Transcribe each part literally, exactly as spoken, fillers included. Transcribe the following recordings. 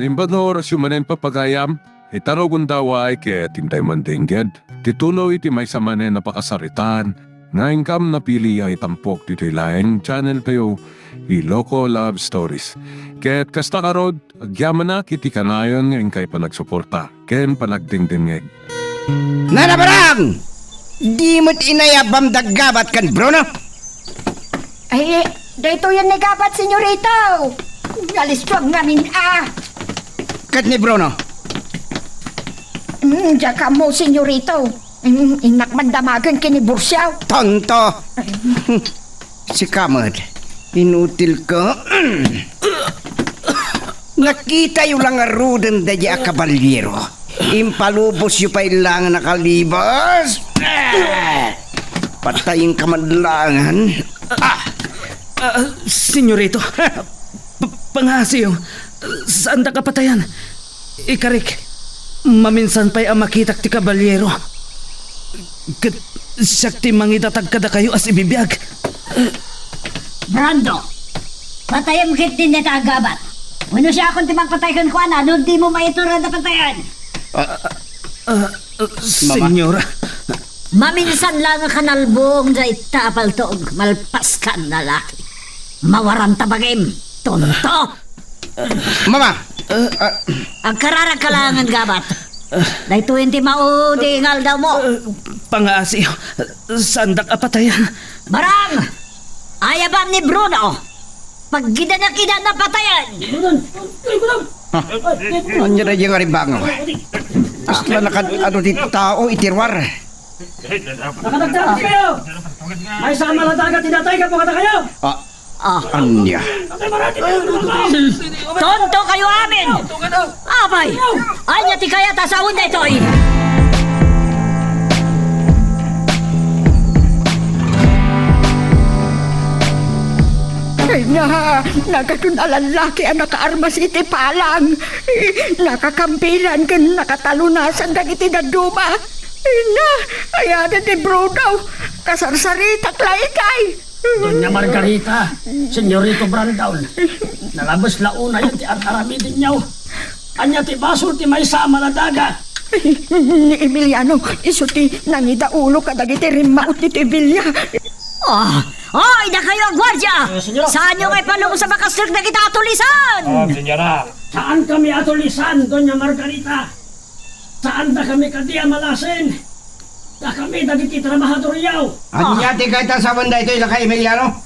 Naimbag nga orasyo manen, papagayam, ita rugonda, ket intay mandengngeg ti tuloy ti maysa manen a pakasaritaan nga inkam napili a itampok ditoy laeng channel tayo, Iloko Love Stories. Ket kasta ngarud, agyamanak iti kanayon nga inkay panagsuporta ken panagdengdengngeg. Nana Barang! Di met inayabam da Gabat ken Bruno? Ay, daytoyen ni Gabat, senyorito. Naliswag ngamin, ah. Ket ni Bruno? Mm, diak ammo, senyorito. Mm, innak man damagen ken ni Bursiaw. Tonto! Sika met, inutil ka. Nakitayo la ngaruden daydi a kabaliero. Impalubosyo pay laengen a kalibas. Patayenka man laengen. Ah! Ah, senyorito, pa-, pangaasiyo, saandak a patayan. Ikarik, maminsan pay a makitak ti kabaliero. Ket siak ti mangidatag kadakayo a sibibiag. Brando, patayem ketdin dayta a Gabat. Wenno siakon ti mangpatay kenkuana no dimo maiturod a patayen. Ah, ah, ah, senyora. Maminsan laeng a kanalbuong dayta a paltog, malpaskan a laki. Mawaranta bagim, tonto! Mama! Ah, agkararagka laengen, Gabat. Daytoyen ti maudi nga aldawmo. Ah, pangaasiyo, saandak a patayan. Barang! Ayabam ni Bruno! Paggidanak ida a patayen! Ah, ania daydi nga ribangaw? Kasla nakad-adu ti tao iti ruar. Nakadagdagan kayo! Maysa a maladaga ti natay gapu kadakayo! Ah, ania? Tonto kayo amin! Apay! Ania ti kayat a sawen daytoy? Ay na, nagadu a lallaki a nakaarmas iti palang. Nakakambilan ken nakatalunasan dagiti dadduma. Ay na, ay aden ti Bruno. Kasarsaritak la itay. Doña Margarita, Senyorito Brandon, nalabes la unayen ti ar-aramidenyo. Ania ti basol ti maysa a maladaga? Ni Emiliano, isu ti nangidaulo kadagiti rimmaut ditoy bilia. Ah, oy, dakayo a guardia! Eh, senyora. Saanyo nga ipalubos a makasdek dagita a tulisan? Ah, senyora. Saankami a tulisan, Doña Margarita. Saandakami kadi a malasin. Dakami dagiti trabahadoryo. Ania ti kayat a sawen daytoy, Lakay Emiliano?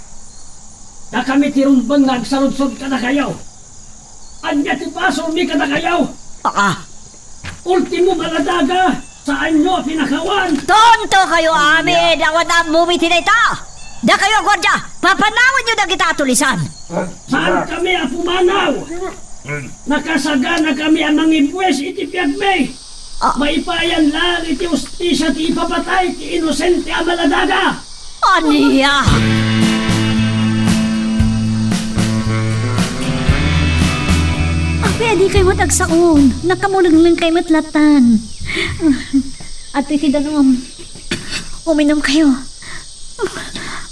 Dakami ti rumbeng nga agsaludsod kadakayo. Ania ti basolmi kadakayo? Ah. Ultimo maladaga, saanyo a pinakawan. Tonto kayo amin! Awan ammomi ti dayta! Dakayo a guardia, papanawanyo dagita a tulisan! Saankami a pumanaw. Nakasaganakami a mangibues iti biagmi. Ah. Maipayan laeng iti hustisia ti ipapatay ti inosente a maladaga. Ania? Apay, adikay met agsaon. Nakamulenglengkay met lattan. Adtoy ti danum. Uminumkayo.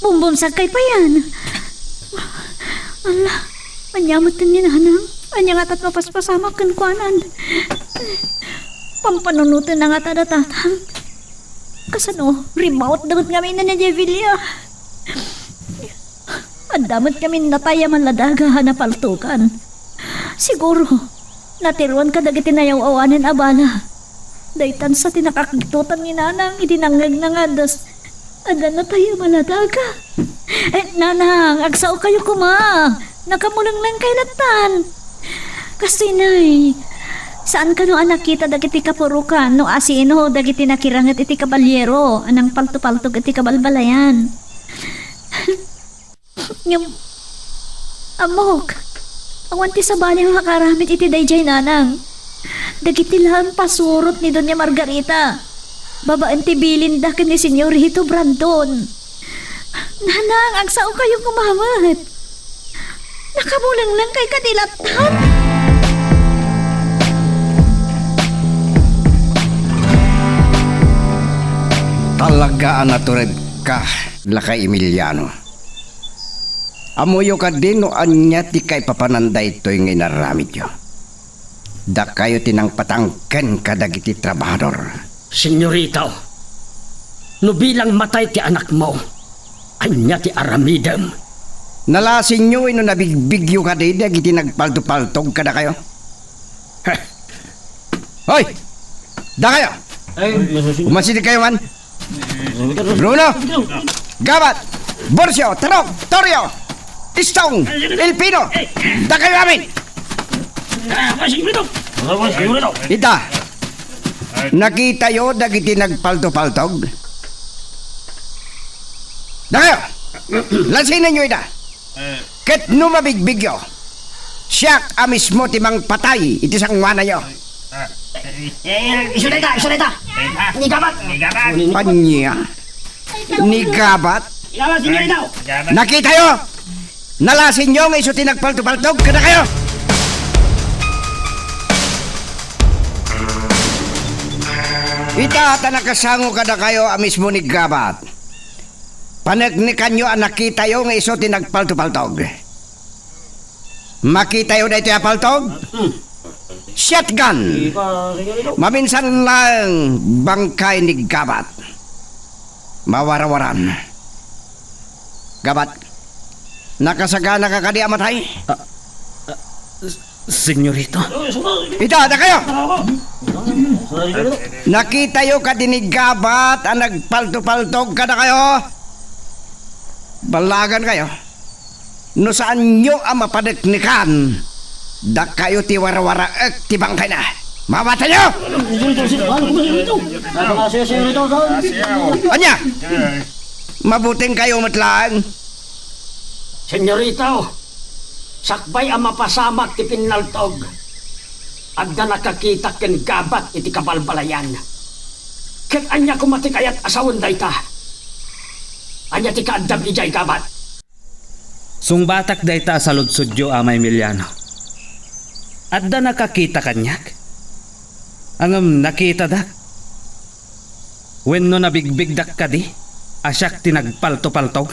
Bumbumsagkay payen. Ala, ania met ni nanang? Ania ngata ti mapaspasamak kenkuana? Pampanunotenna ngata da tatang? Kasano, rimmautda met ngamin ni Evelia? Adda met ngamin natay a maladaga a napaltogan. Siguro, natiruan kadagiti nayaw-awanen a bala. Daytan sa ti nakakigtotan ni Nanang idi nangngegna nga adda s-, adda natay a maladaga. Eh, Nanang, agsaokayo koma. Nakamulenglengkay lattan. Kastoy, Nay, saan kano a nakita dagiti kapurokan no asino dagiti nakiranget iti kabaliero a nangpaltopaltog iti kabalbalayan? Ngem, ammok, awan ti sabali a makaaramid iti daydiay, Nanang. Dagiti laeng pasurot ni Doña Margarita, babaen ti bilinda ken ni Senyorito Brandon. Nanang, agsaokayo koma met. Nakamulenglengkay kadi lattan? Talaga a naturedka, Lakay Emiliano. Ammoyo kadi no ania ti kaipapanan daytoy nga inaramidyo? Dakayo ti nangpatangken kadagiti trabahador. Senyorita, no bilang matay ti anakmo, ania ti aramidem? Nalasinyo wenno nabigbigyo kadi dagiti nagpaltopaltog kadakayo? Heh. Hoy! Dakayo! Ay, Umasidegkayo man! Bruno! Gabat! Borcio! Tarok! Torio! Istong! Elpino! Dakayo amin! Ita! Nakitayo dagiti nagpaltopaltog? Dakayo! Lasinenyo ita! Ket no mabigbigyo, siak a mismo ti mangpatay iti sangoananyo. Eh, isu dayta, isu dayta. Ni Gabat. Ni Gabat. Ania? Ni Gabat? Ni Gabat, senyorita. Nakitayo? Nalasinyo nga isu ti nagpaltopaltog kadakayo? Ita ta nakasango kadakayo a mismo ni Gabat. Paneknekanyo a nakitayo nga isu ti nagpaltopaltog. Makitayo daytoy a paltog? Hmm. Shotgun! Maminsan laeng bangkay ni Gabat. Mawarawaran. Gabat, nakasaganaka kadi a matay? Ah, ah, s-, senyorita. Ita, dakayo! Nakitayo kadi ni Gabat a nagpaltopaltog kadakayo? Ballagankayo. No saanyo a mapaneknekan, dakayo ti warawaraek ti bangkayna. Mawatanyo! Ania? Mabutengkayo met laeng. Senyorita, sakbay a mapasamak ti pinnaltog, adda nakakitak ken Gabat iti kabalbalayan. Ket ania koma ti kayat a sawen dayta? Ania ti kaaddam idiay, Gabat? Sungbatak dayta a saludsodyo, Ama Emiliano. Adda nakakita kaniak? Ngem nakitadak? Wenno nabigbigdak kadi a siak ti nagpaltopaltog?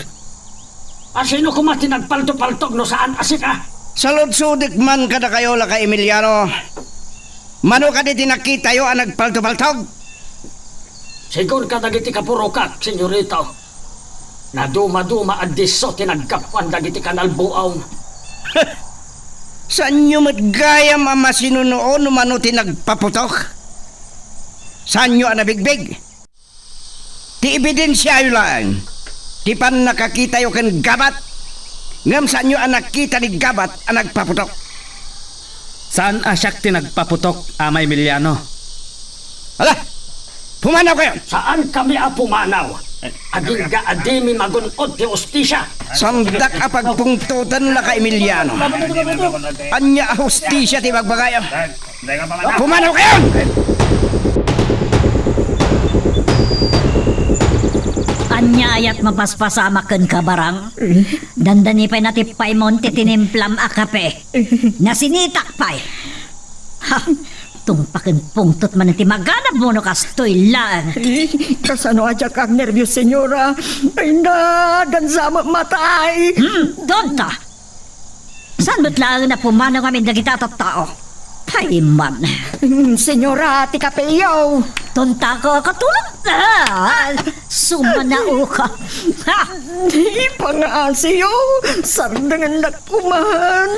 A sino koma ti nagpaltopaltog no saan a sika? Saludsodek man kadakayo, Laka Emiliano. Mano kadi ti nakitayo a nagpaltopaltog? Sigun kadagiti kapurokak, senyorita, nadumaduma a disso ti naggapuan dagiti kanalbuong. Saanyo met gayam a masinunuo no mano ti nagpaputok? Saanyo a nabigbig? Ti ebidensiayo laeng ti pannakakitayo ken Gabat, ngem saanyo a nakita ni Gabat a nagpaputok. Saan a siak ti nagpaputok, Ama Emiliano. Ala! Pumanawkayon! Saankami a pumanaw. Agingga a dimi magun-od ti hustisia. Saandak a pagpungtoten, Laka Emiliano. Ania a hustisia ti bagbagayo? Pumanawkayon! Ania aya ti mapaspasamak kenka, Barang? Dandani pay natippaymo ti tinimplam a kape. Nasinitak pay. Ha! Tungpaken pungtot manen ti maganabmo no kastoy laeng. Eh, kasano a diak agnerbios, senyora? Ay na, dansa met matay. Hmm, tonta! Saan met laeng a pumanaw ngamin dagita a tattao? Pay man. Hmm, senyora, ti kapeyo. Tonta ka, katulog ka! Sumanaw ka. Ha! Ipangaasiyo, sardengennak kuman.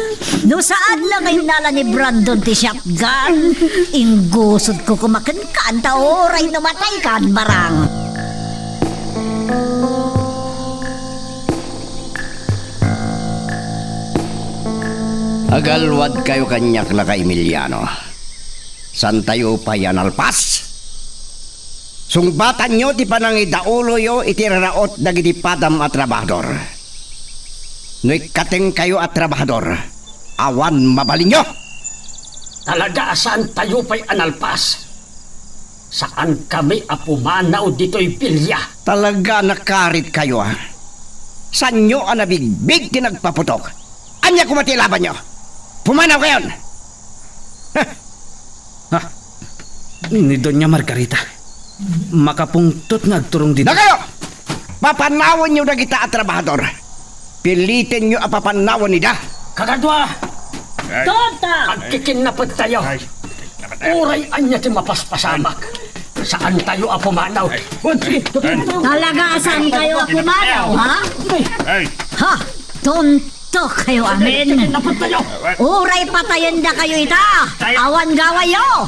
No saan la nga innala ni Brandon ti shotgun, inggusodko koma kenka, anta uray no mataykan, Barang. Agalwadkayo kaniak, Laka Emiliano. Saantayo pay a nalpas. Sungbatanyo ti panangidauloyo iti iraraot dagiti padam a trabahador. No ikkatengkayo a trabahador, awan mabalinyo. Talaga a saantayo pay a nalpas. Saankami a pumanaw ditoy bilia. Talaga a nakaritkayo, a. Saanyo a nabigbig ti nagpaputok? Ania koma ti ilabanyo? Pumanawkayon! Ha! Ni Doña Margarita, makapungtot nga agturong dita. Dakayo! Papanawenyo dagita a trabahador. Pilitenyo a papanawen ida. Kagadua! Tonta! Agkikinnapettayo. Ay. Uray ania ti mapaspasamak, saantayo a pumanaw. Talaga a saankayo a pumanaw, ha? Ay. Ha? Tonto kayo amin. Napatayo. Uray patayendakayo ita. Ay. Awan gawayo.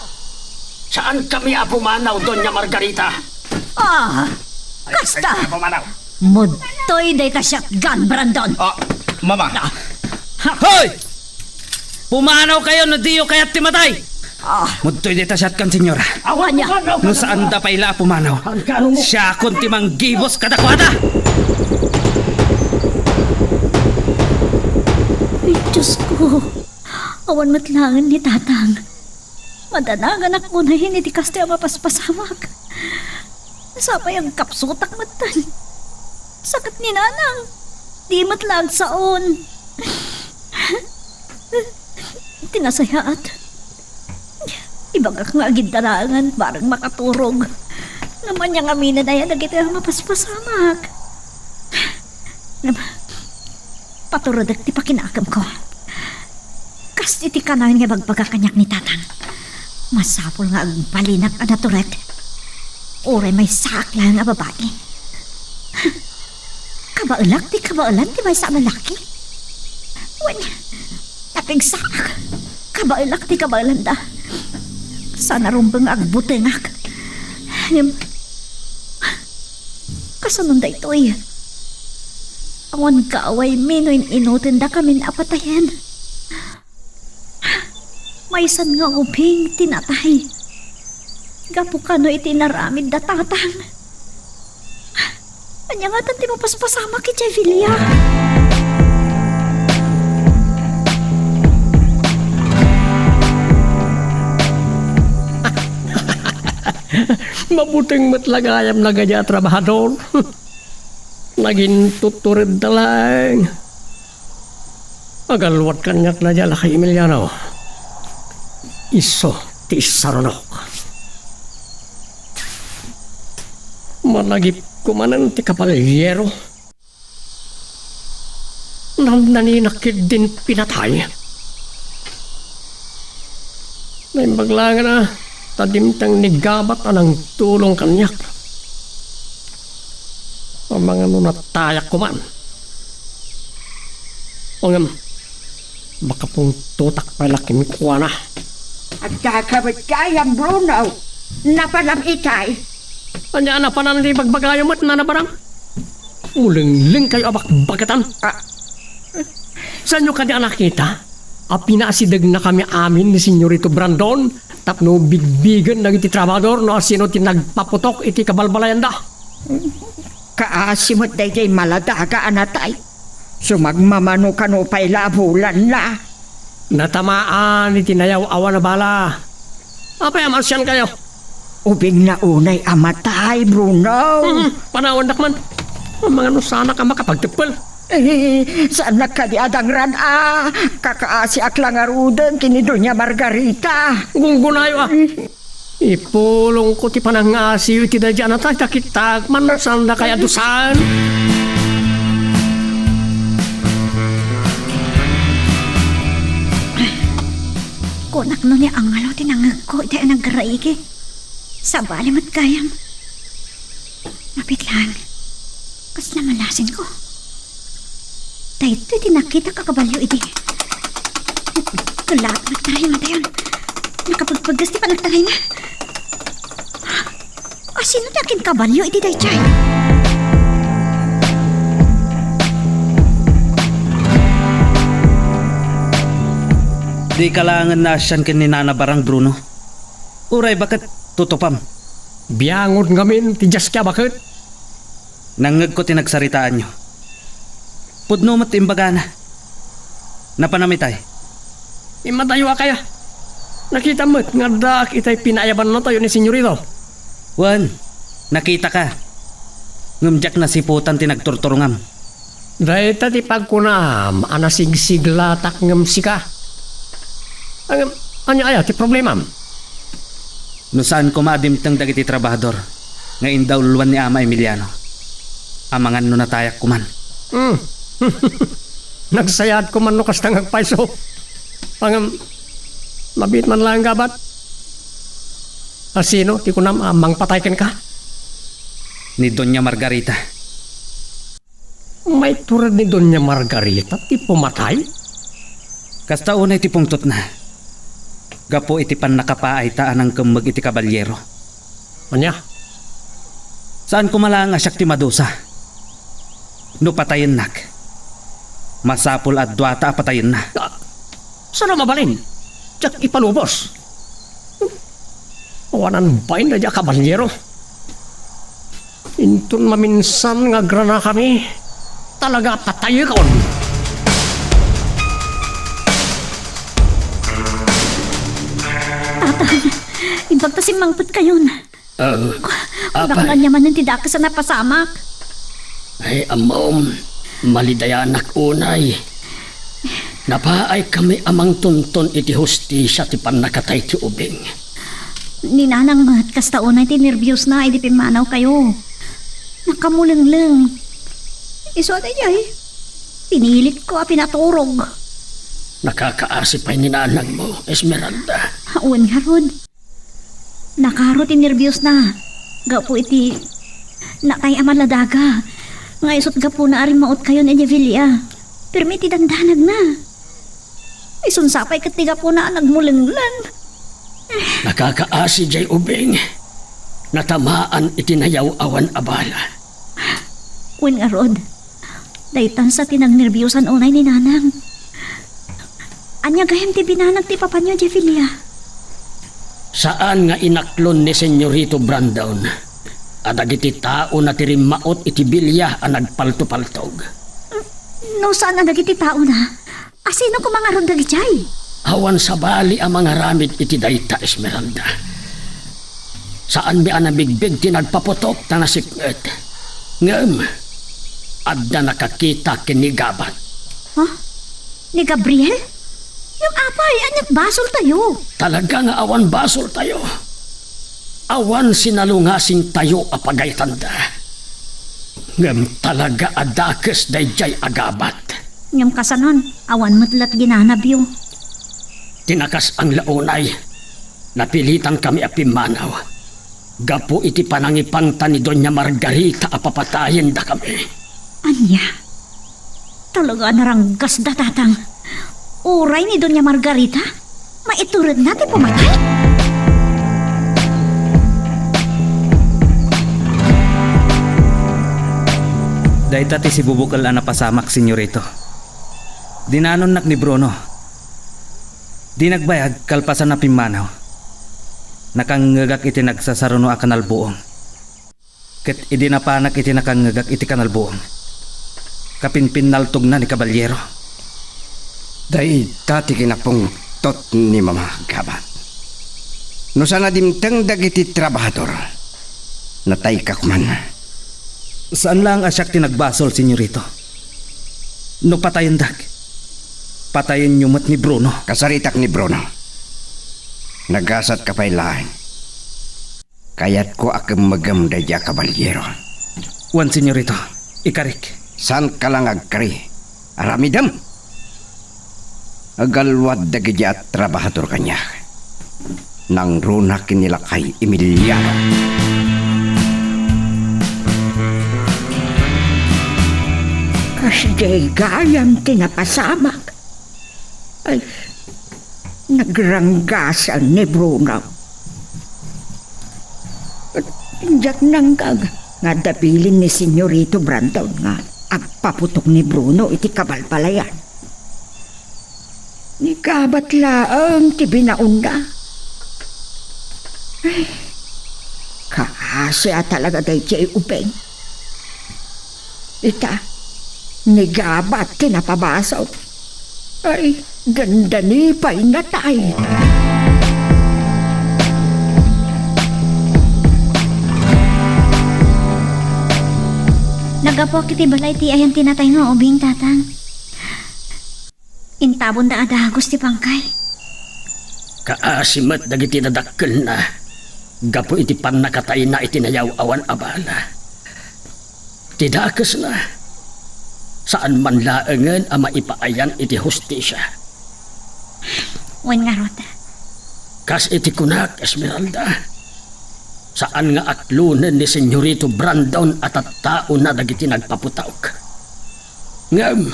Saan kami a pumanaw, Doña Margarita? Ah, kasta. Ay, ay, pumanaw. Mudtoy dayta shotgun, Brandon. Ah, Mama. Ah. Ha? Hoy! Pumanaw kayo no diyo kayat ti matay. Ah. Mudtoy dayta shotgun, senyora. Awan ya. No saanda pay la a pumanaw, siakon ti manggibus kadakuada. Ay, Diyos ko. Awan met laeng ni Tatang. Madanaganak unay iti kastoy a mapaspasamak. Sapay agkapsutak metten. Sakit ni Nanang. Di met la agsaon. Ti nasayaat, ibagak nga agidda laengen bareng makaturog. Ngem ania ngamin aya dagiti a mapaspasamak? Ngem, paturedek ti pakinakemko. Kas iti kanayon nga ibagbaga kaniak ni Tatang, masapul nga agbalinak a naturek. Uray maysaak laeng a babai. Kabaelak ti kabaelan ti maysa a lalaki. Wen, napigsaak. Kabaelak ti kabaelanda. Saan a rumbeng nga agbutengak. Ngem, kasanon daytoy? Awan gaawaymi no in-inutendakamin a patayen. Maysan nga ubing ti natay. Gapu kano iti inaramid da Tatang. Ania ngatan ti mapaspasamak idiay Villa? Mabuteng met la gayam dagiti a trabahador. Nagintutturedda laeng. Agalwad kaniak daydiay a laki, Emiliano. Isu ti isarunok. Managipko manen ti kabalyero. Namnaninak ketdin pinatay. Naimbag laeng a ta dimteng ni Gabat a nangtulong kaniak. Amangan no natayak koman. Ngem, makapungtotak pay la kenkuana. Adda ka met gayam, Bruno. Napanam itay? Ania a napanan ti bagbagayo met, Nana Barang? Mulenglengkayo a bakbaketan. Ah. Saanyo kadi a nakita a pinaasidegnakami amin ni Senyorito Brandon tapno bigbigen dagiti trabahador no asino ti nagpaputok iti kabalbalayanda? Kaasi met daydiay maladaga a natay. Sumagmamano kano pay la a bulanna. Natamaan iti nayaw-awan a bala. Apay a maasiankayo? Ubingna unay a matay, Bruno. Mhm, panawandak man. Amangan no saanak a makapagteppel. Eh, saannak kadi a dangran a kakaasiak la ngaruden ken ni Doña Margarita. Gunggonayo a. Ipulongko ti panangngasiyo iti daydiay a natay, ta kitak man no saandakayo a dusaen. Kunak no ni angelo ti nangngegko iti anagraigi. Sabali met gayam. Mapit laeng. Kasla malasinko. Daytoy ti nakitak a kabalio idi. Kellaat met tarayem dayon. Nakapagpaggas ti panagtarayna. Asino ti akinkabalio idi daytoy? Dika laengen naasian ken ni Nana Barang, Bruno. Uray baket, tutupam. Biangod ngamin ti diaski a baket. Nangngegko ti nagsaritaanyo. Pudno met ti imbagana. Napanam itay? Immatayo a kaya. Nakitam met nga addaak itay pinaayabannatayo ni Senyorito. Wen, nakitaka. Ngem diak nasiputan ti nagturturongam. Dayta ti pagkunam a nasigsiglatak ngem sika. Ngem, ania aya ti problemam? No saan koma a dimteng dagiti trabahador nga indauluan ni Ama Emiliano, amangan no natayak koman. Hmm. Nagsayaat koman no kasta nga agpayso. Ngem, mabiit man laeng, Gabat. A, sino ti kunam a mangpatay kenka? Ni Doña Margarita. Maitured ni Doña Margarita ti pumatay? Kasta unay ti pungtotna. Gapu iti pannakapaayta a nangkemmeg iti kabalyero. Ania? Saan koma laeng a siak ti madusa. No patayennak, masapul a duata a patayenna. Ah, saan a mabalin? Diak ipalubos. Awanan bain daydi a kabalyero. Inton maminsan nga agranakami, talaga a patayekon. Tatang, imbag ta simmangpetkayon. Ah, apay. Ania manen ti dakes a napasamak? Ay, ammom, malidayanak unay. Napaay kami a mangtunton iti hustisia ti pannakatay ti ubing. Ni nanang met kasta unay ti nerbiosna idi pimmanawkayo. Nakamulengleng. Isu a daydiay, pinilitko a pinaturog. Nakakaasi pay ni nanangmo, Esmeralda. Wen ngarud. Nakaro ti nerbiosna gapu iti natay a maladaga nga isut' gapuna a rimmautkayon idiay villa. Permi ti dandanagna. Isunsa pay ket ti gapuna a nagmulengleng. Nakakaasi jay ubing. Natamaan iti nayaw-awan a bala. Wen ngarud, daytan sa ti nagnerbiosan unay ni nanang. Ania gayam ti binanag ti papanyo idiay villa? Saan nga inaklon ni Senyorito Brandon a dagiti taona ti rimmaut iti villa a nagpaltopaltog. No saan a dagiti taona, a sino koma ngarud dagijay? Awan sabali a mangaramid iti dayta, Esmeralda. Saanmi a nabigbig ti nagpaputok ta nasipnget. Ngem, adda nakakita ken ni Gabat. Ha? Ni Gabriel? Ngem apay, ania't basoltayo? Talaga nga awan basoltayo. Awan sinalungasingtayo a pagayatanda. Ngem talaga a dakes daydiay a Gabat. Ngem kasanon, awan met la't ginanabyo. Ti nakasangla unay, napilitankami a pimmanaw gapu iti panangipangta ni Doña Margarita a papatayendakami. Ania? Talaga a naranggasda, Tatang. Uray ni Doña Margarita, maituredna ti pumatay? Dayta ti sibubukel a napasamak, Senyorito. Dinanonnak ni Bruno. Di nagbayag, kalpasan a pimmanaw, nakangngegak iti nagsasaruno a kanalbuong. Ket idi napanak iti nakangngegak iti kanalbuong, kapinpinnaltogna ni kabalyero. Dayta ti kinapungtot ni Mama Gabat. No saan a dimteng dagiti trabahador, natayka koman. Saan laeng a siak ti nagbasol, Senyorito. No patayendak, patayenyo met ni Bruno. Kasaritak ni Bruno. Nagasatka pay laeng. Kayatko a kemmegem daydiay a kabalyero. Wen, Senyorito, ikarik. Saanka la nga agkari. Aramidem! Agalwad dagidi a trabahador kaniak. Nangruna ken ni Lakay Emiliano. Kasdiay gayam ti napasamak. Ay, nagranggasan ni Bruno. Diak nangngeg nga adda bilin ni Senyorito Brandon nga agpaputok ni Bruno iti kabalbalayan. Ni Gabat laeng ti binaonna. Ay, kaasi a talaga daydiay ubing. Ita, ni Gabat ti napabasol. Ay, dandani pay natay. Naggapuak iti balay ti ayan ti natay nga ubing, Tatang. Intabonda a dagus ti pangkay. Kaasi met dagiti dadakkelna gapu iti pannakatayna iti nayaw-awan a bala. Ti dakesna, saan man laengen a maipaayan iti hustisia. Wen ngarud. Kas iti kunak, Esmeralda, Saan nga atlonen ni Senyorito Brandon a tattaona dagiti nagpaputok. Ngem,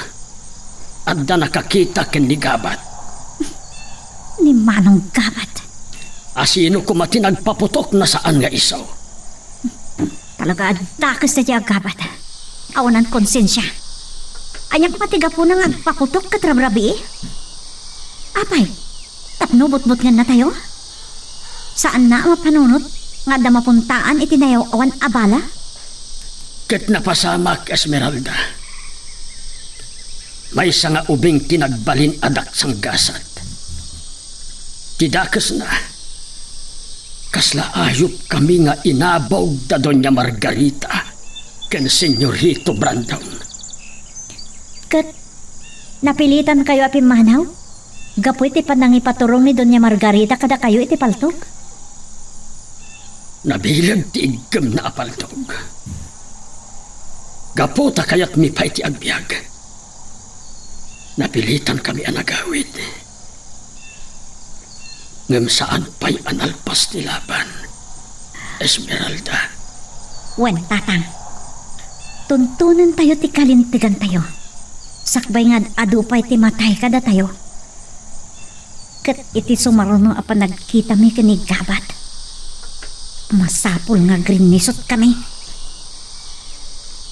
adda nakakita ken ni Gabat. Ni Manong Gabat. A sino koma ti nagpaputok no saan nga isu? Talaga a dakes daydiay a Gabat. Awanan konsensia. Ania koma ti gapuna nga agpaputok ket rabrabii? Apay, tapno butbutngennatayo? Saanna a mapanunot nga adda mapuntaan iti nayaw-awan a bala? Ket napasamak, Esmeralda. Maysa nga ubing ti nagbalin a daksanggasat. Ti dakesna, kasla ayupkami nga inabog da Doña Margarita ken Senyorito Brandon. Ket napilitankayo a pimmanaw gapu iti panangipaturong ni Doña Margarita kadakayo iti paltog? Nabileg ti iggemna a paltog. Gapu ta kayatmi pay ti agbiag, napilitankami a nagawid. Ngem saan pay a nalpas ti laban, Esmeralda. Wen, Tatang. Tuntunentayo ti kalintegantayo. Sakbay nga ad-adu pay ti matay kadatayo. Ket iti sumaruno a panagkitami ken ni Gabat, masapul nga agrinnisutkami.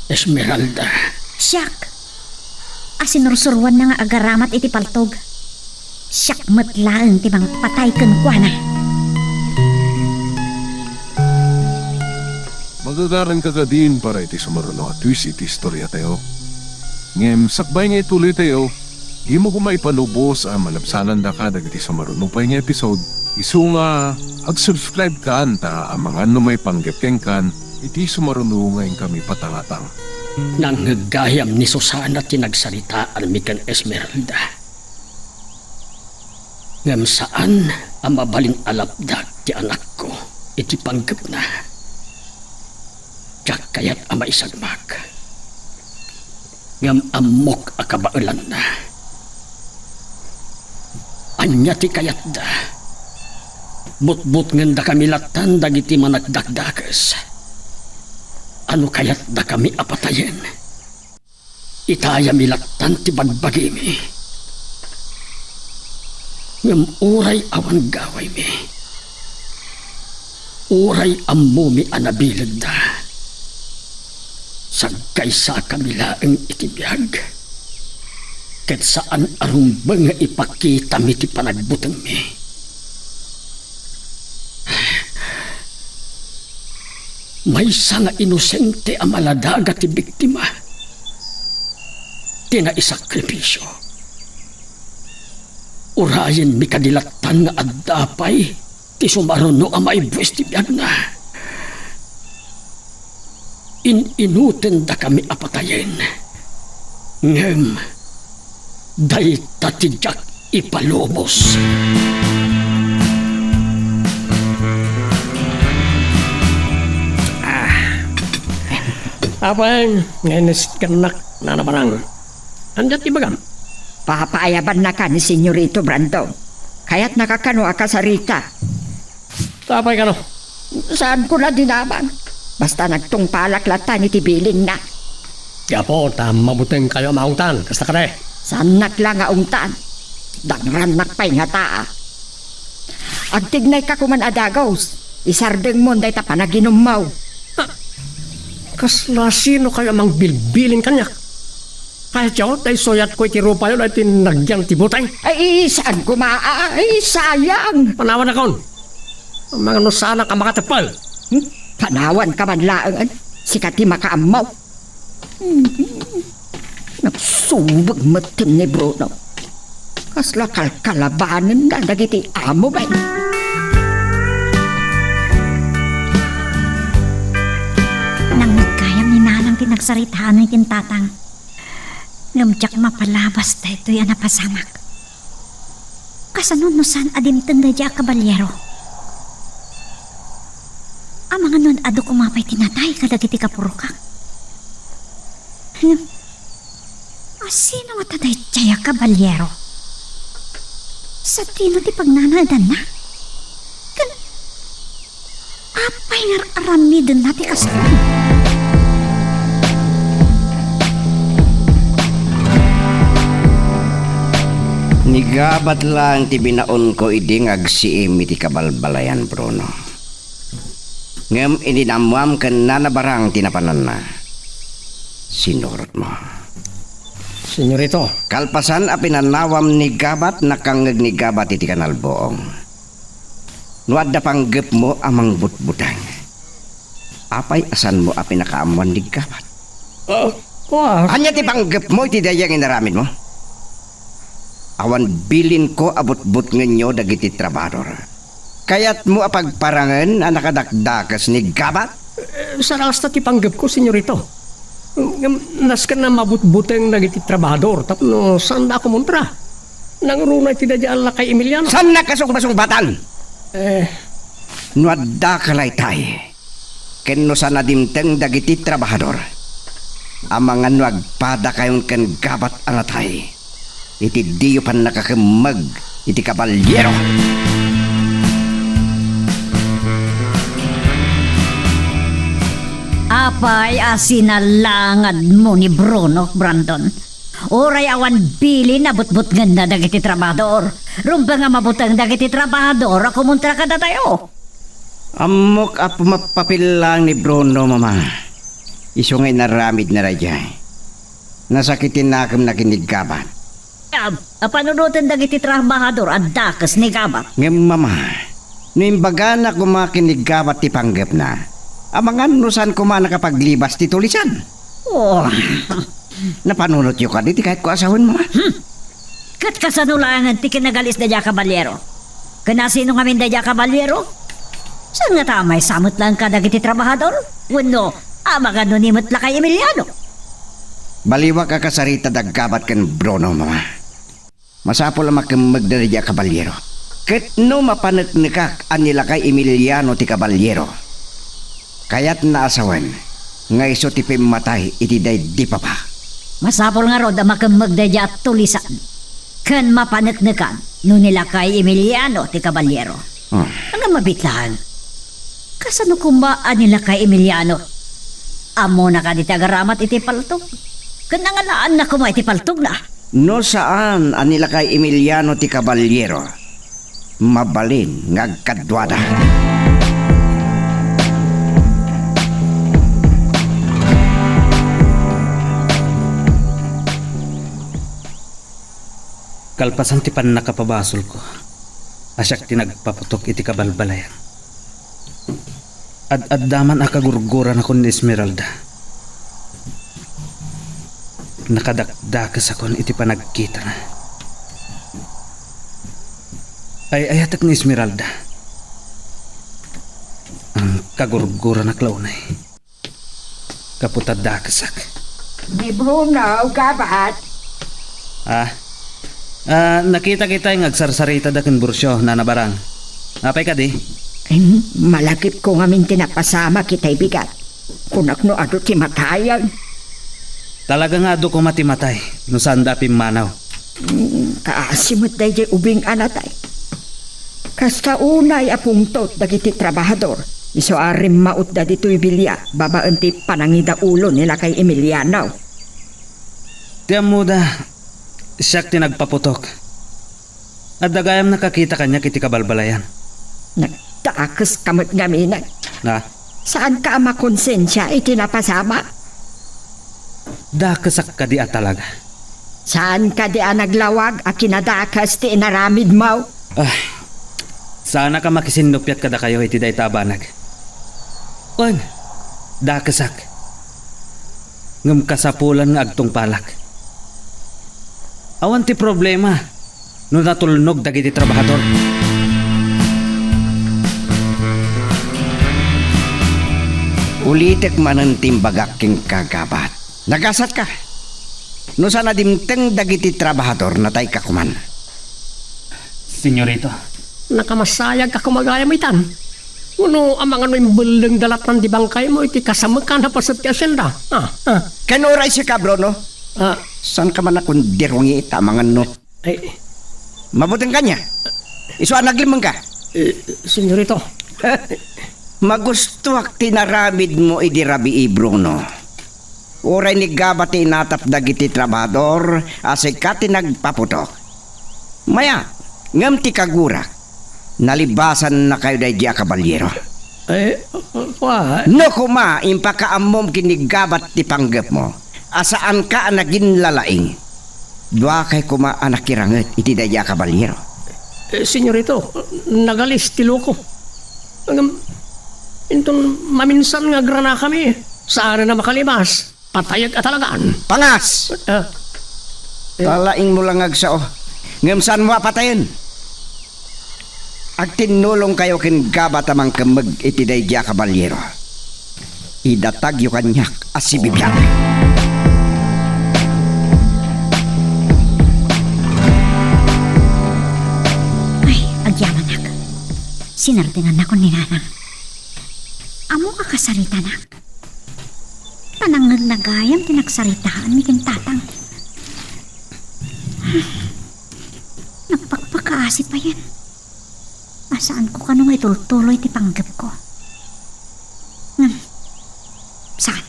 Esmeralda. Siak a sinursuroanna nga agaramat iti paltog. Siak met laeng ti mangpatay kenkuana. Magagaranka kadin para iti sumaruno a twist iti istoriatayo. Ngem sakbay nga ituloytayo, dimo koma ipalubos a malabsanandaka dagiti sumaruno pay nga episode, isu nga ag-subscribe-kan ta amangan no maipanggep kenkan iti sumaruno nga inkami patangatang. Nangngeggayam ni Susana ti nagsaritaanmi ken Esmeralda. Ngem saan a mabalin a lapdak ti anakko iti panggepna. Diak kayat a maisagmak. Ngem ammok a kabaelanna. Ania ti kayatda? Butbutngendakami lattan dagiti managdakdakes. Ano kayatdakami a patayen? Itayami lattan ti bagbagimi. Ngem uray awan gawaymi, uray ammomi a nabilegda, sagkaysakami laeng iti biag, ket saan a rumbeng nga ipakitami ti panagbutengmi. Maysa nga inosente a maladaga ti biktima ti naisakripisio. Urayenmi kadi lattan nga adda pay ti sumaruno a maibues ti biagna. In-inutendakami a patayen. Ngem dayta ti diak ipalubos. Ah. Apay, nga inisgannak, Nana Barang. Ania ti ibagam? Papaayabannaka ni Senyorito Brandon. Kayatnaka kano a kasarita? Apay kano? Saanko la dinamag. Basta nagtungpalak lattan iti bilinna. Gapu ta mabutengkayo a maungtan, kasta kadi? Saannak la nga ungtan. Dangrannak pay ngata. Agtignayka koman a dagus. Isardengmon dayta panaginummo. Ah, kasla sinokayo a mangbilbilin kaniak? Kayatyo, ta isuyatko iti rupayo daytoy nagyan ti buteng? Ay, saan koma, ay, sayang. Panawanakon. Mangano saanak a makateppel? Hmm? Panawanka man laeng, sika ti makaammo. Hmm. Nagsubeg metten ni Bruno. Kasla kalkalabanenna dagiti amo, bay. Nangngeggayam ni Nanang ti nagsaritaanmi ken Tatang. Ngem diak mapalabas daytoy a napasamak. Kasano no saan a dimteng daydiay a kabaliero? Amangan no ad-adu koma pay ti natay kadagiti kapurokak. Ngem, asino ngata daydiay a kabaliero? Sadino ti pagnanaedanna? Ken, a, Apay nga ar-aramidenna ti kasano? Ni Gabat laeng ti binaonko idi nga agsiim iti kabalbalayan, Bruno. Ngem idi naammoam ken nanabarang ti napananna, sinurotmo. Senyorito. Kalpasan a pinannawam ni Gabat, nakangngeg ni Gabat iti kanalbuong. No adda panggepmo a mangbutbuteng, apay a saanmo a pinakaammoan ni Gabat? Ah, kua. Ania ti panggepmo iti daydiay nga inaramidmo? Awan bilinko a butbutngenyo dagiti trabahador. Kayatmo a pagparangen a nakadakdakes ni Gabat? Eh, sarasta ti panggepko, senyorito. Ngem nasken a mabutbuteng dagiti trabahador tapno saanda a kumontra. Nangruna iti daydiay a lakay Emiliano. Saannak a sungbasungbatan? Eh. No adda ka laytay, ken no saan a dimteng dagiti trabahador, amangan no agpadakayon ken Gabat a natay, iti diyo pannakakemmeg iti kabalyero. Apay a sinalangadmo ni Bruno, Brandon? Uray awan bilin a butbutngenna dagiti trabahador, rumbeng a mabuteng dagiti trabahador a kumontra kadatayo. Ammok a pumapapil laeng ni Bruno, Mama. Isu nga inaramidna daydiay. Nasakit ti nakemna ken ni Gabat. A, a panunoten dagiti trabahador a dakes ni Gabat. Ngem, Mama, no imbagana koma ken ni Gabat ti panggepna, amangan no saan koma a nakapaglibas ti tulisan. Oh. Napanunotyo kadi ti kayatko a sawen, Mama? Hmm. Ket kasano laengen ti kinagalis daydiay a kabalyero? Ken asino ngamin daydiay a kabalyero? Saan ngata a maysa met laeng kadagiti trabahador? Wenno, amangan no ni met lakay Emiliano? Baliwak a kasarita da Gabat ken Bruno, Mama. Masapul a makemmegda daydiay a kabalyero. Ket no mapaneknekak a ni lakay Emiliano ti kabalyero, kayatna a sawen nga isu ti pimmatay iti daydi papa. Masapul ngarud a makemmeg daydiay a tulisan ken mapaneknekan no ni lakay Emiliano ti kabalyero. Hmm. Ngem mabiit laeng, kasano koma a ni lakay Emiliano? Ammona kadi ti agaramat iti paltog? Ken nangalaanna koma iti paltogna? No saan a ni lakay Emiliano ti kabalyero, mabalin nga agkaduada. Kalpasan ti pannakapabasolko a siak ti nagpaputok iti kabalbalayan, ad-adda man a kagurguranakon ni Esmeralda. Nakadakdakesakon iti panagkitana. Ay-ayatek ni Esmeralda. Ang kagurguranak la unay. Gapu ta dakesak. Ni Bruno, Gabat. Ah. Ah, nakita kita nga agsarsarita da ken Burcio, Nana Barang. Apay kadi? Em, malagipko ngamin ti napasamak itay bigat. Kunak no adu ti matayen. Talaga nga adu koma ti matay, no saanda a pimmanaw. Mm, kaasi met daydiay ubing a natay. Kasta unay a pungtot dagiti trabahador, isu a rimmautda ditoy bilia babaen ti panangidaulo ni lakay Emiliano. Ti ammoda, siak ti nagpaputok. Adda gayam nakakita kaniak iti kabalbalayan. Nagdakeska met ngamin. Na? Saanka a makonsensia iti napasamak? Dakesak kadi a talaga? Saan kadi a naglawag a kinadakes ti inaramidmo? Ah, saanak a makisinnupiat kadakayo iti dayta a banag. Wen, dakesak. Ngem kasapulan nga agtungpalak. Awan ti problema no natulnog dagiti trabahador. Ulitek manen ti imbagak kenka, Gabat. Nagasatka. No saan a dimteng dagiti trabahador, natayka koman. Senyorito. Nakamasayagka koma gayam itan. Wenno, amangan no imbellengda lattan ti bangkaymo iti kasamekan a paset ti asienda? Ah, ah. Ken uray sika, Bruno? Ah. Saanka man a kundirungit, amangan no. Ay. Mabuteng kaniak. Isu a naglimmengka. Eh, senyorito. Magustoak ti naramidmo idi rabii, Bruno. Uray ni Gabat ti inatap dagiti trabahador a sika ti nagpaputok. Mayat, ngem ti kagurak, nalibasannakayo daydi a kabalyero. Eh, wa- No koma, impakaammom ken ni Gabat ti panggepmo a saanka a naginlalaing. Duakay koma a nakiranget iti daydi a kabalyero. Eh, senyorito, nagalis ti loko. Ngem, inton maminsan nga agranakami, saan a makalibas. Patayek a talagaan. Pangas! Ah. Talaingmo la nga agsao. Ngem saanmo a patayen. Agtinnulongkayo ken Gabat a mangkemmeg iti daydi a kabalyero. Idatagyo kaniak a sibibiag. Ay, agyamanak. Sinardengannakon ni Nanang. Ammok a kasaritanak. Panangngeg na gayam ti nagsaritaanmi ken Tatang. Nagpakpakaasi payen. A saanko kano nga itultuloy ti panggepko. Ngem, saan?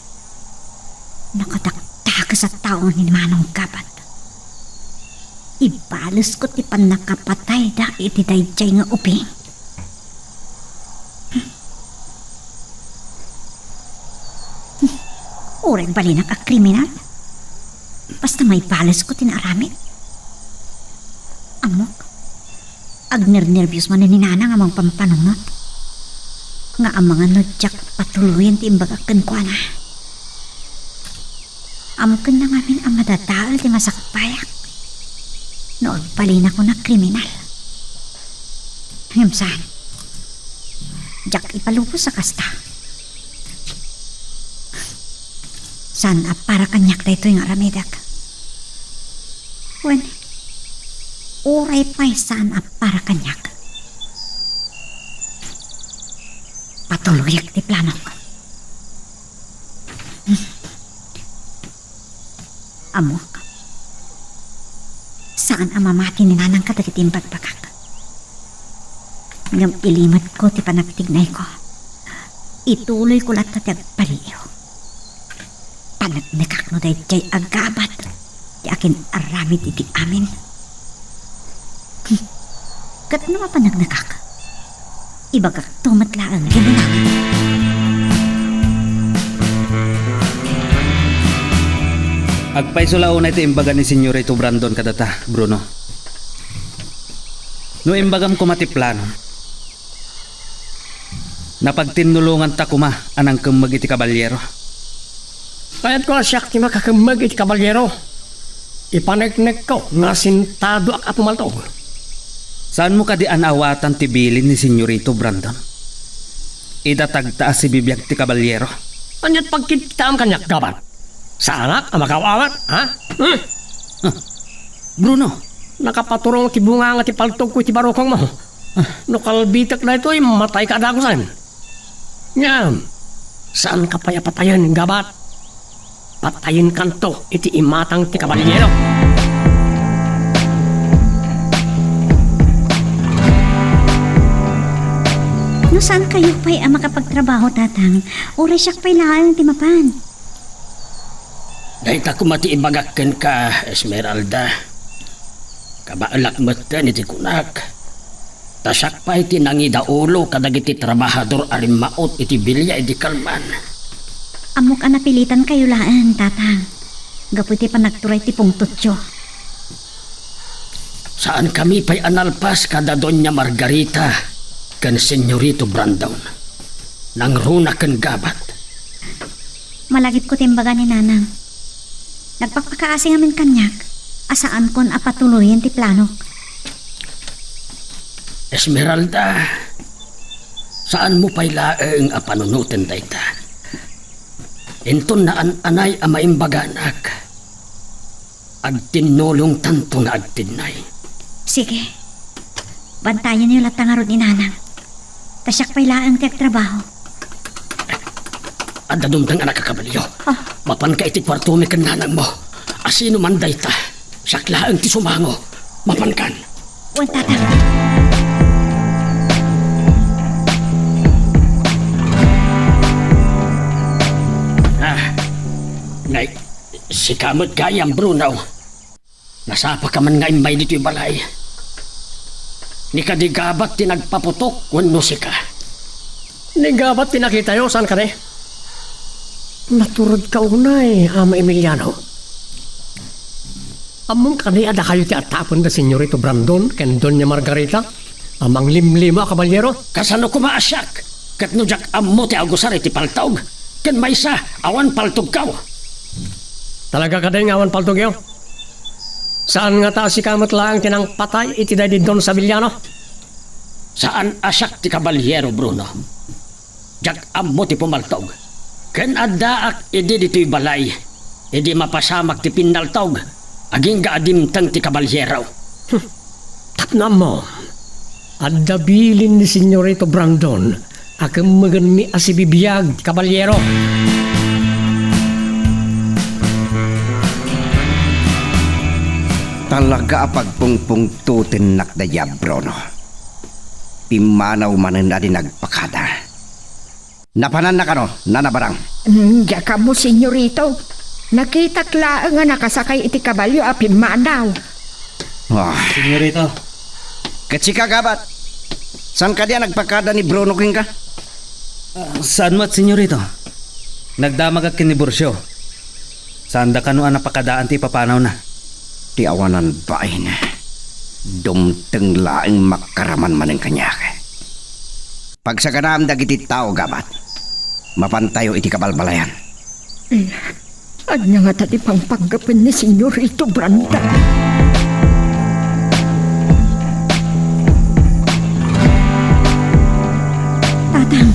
Nakadakdakes a tao ni Manong Gabat. Ibalesko ti pannakapatayda iti daydiay nga ubing. Uray balinak a kriminal, basta maibalesko ti naaramid. Ammok, agnernerbios manen ni Nanang a mangpampanunot nga amangan no diak patuloyen ti imbagak kenkuana. Ammok ken nangamin a madadael ti masakbayak no agbalinakon a kriminal. Ngem saan, diak ipalubos a kasta. Saan a para kaniak daytoy nga aramidek. Wen, uray pay saan a para kaniak, patuloyek ti planok. Ammok, saan a mamati ni Nanang kadagiti imbagbagak. Ngem ilimetko ti panagtignayko. Ituloyko latta ti agpaliiw. Paneknekak no daydiay a Gabat ti akin-aramid iti amin. Hmm. Ket no mapaneknekak, ibagakto met laeng iti Nanang. Agpayso la unay ti imbaga ni Senyorito Brandon kadata, Bruno. No imbagam koma ti plano, napagtinnulonganta koma a nangkemmeg iti kabalyero. Kayatko a siak ti makakemmeg iti kabalyero. Ipaneknekko nga sintadoak a pumaltog. Saanmo kadi a naawatan ti bilin ni Senyorito Brandon? Idatagta a sibibiag ti kabalyero. Ania ti pagkitkitaam kaniak, Gabat? Saanak a makaw-awat, ha? Hmm? Ah, Bruno! Nakapaturong ti bunganga ti paltogko iti barukongmo. Ah. No kalbitek daytoy, matayka a dagusen. Ngem, saanka pay a patayen, Gabat. Patayenkanto iti imatang ti kabalyero. No saankayo pay a makapagtrabaho, Tatang, uray siak pay laeng ti mapan. Dayta koma ti ibagak kenka, Esmeralda. Kabaelak metten iti kunak. Ta siak pay ti nangidaulo kadagiti trabahador a rimmaut iti bilia idi kalman. Ammok a napilitankayo laeng, Tatang, gapu iti panagturay ti pungtotyo. Saankami pay a nalpas kada Doña Margarita ken Senyorito Brandon. Nangruna ken Gabat. Malagipko ti imbaga ni Nanang. Nagpakpakaasi ngamin kaniak a saankon a patuloyen ti planok. Esmeralda, saanmo pay laeng a panunoten dayta. Inton naan-anay a maimbaganak, agtinnulongtanto nga agtinnay. Sige. Bantayenyo latta ngarud ni Nanang. Ta siak pay laeng ti agtrabaho. Adda dumteng a nakakabalio. Ah. Mapanka iti kuartomi ken nanangmo. Asino man dayta? Siak laeng ti sumango. Mapankan. Wen, Tatang. Nay, sika met gayam, Bruno. Nasapaka man nga immay ditoy balay. Ni kadi Gabat ti nagpaputok wenno sika? Ni Gabat ti nakitayo, saan kadi? Naturedka unay, Ama Emiliano. Ammom kadi a dakayo ti atapen da Senyorito Brandon ken Doña Margarita a manglimlima a kabalyero? Kasano koma a siak? Ket no diak ammo ti agusar iti paltog, ken maysa, awan paltogkaw. Talaga kadi nga awan paltogyo? Saan ngata a sika met laeng ti nangpatay iti daydi Don Saviliano? Saan a siak ti kabalyero, Bruno. Diak ammo ti pumaltog. Ken addaak idi ditoy balay, idi mapasamak ti pinnaltog, agingga a dimteng ti kabalyero. Hmm. Tapno ammom, adda bilin ni Senyorito Brandon a kemmegenmi a sibibiag ti kabalyero. Talaga a pagpungpungtotennak dayta, Bruno. Pimmanaw manen a di nagpakada. Napananna kano, Nana Barang? Mm, diak ammo, Senyorito. Nakitak laeng a nakasakay iti kabalio a pimmanaw. Ah. Senyorito. Ket sika, Gabat? Saan kadi a nagpakada ni Bruno kenka? Ah, saan met, Senyorito. Nagdamagak ken ni Burcio. Saanda kano a napakadaan ti ipapanawna. Ti awanan bain, dumteng laeng makaraman manen kaniak. Pagsaganaam dagiti tao, Gabat. Mapantayo iti kabalbalayan. Eh, ania ngata ti pangpanggapen ni Senyorito Brandon? Tatang,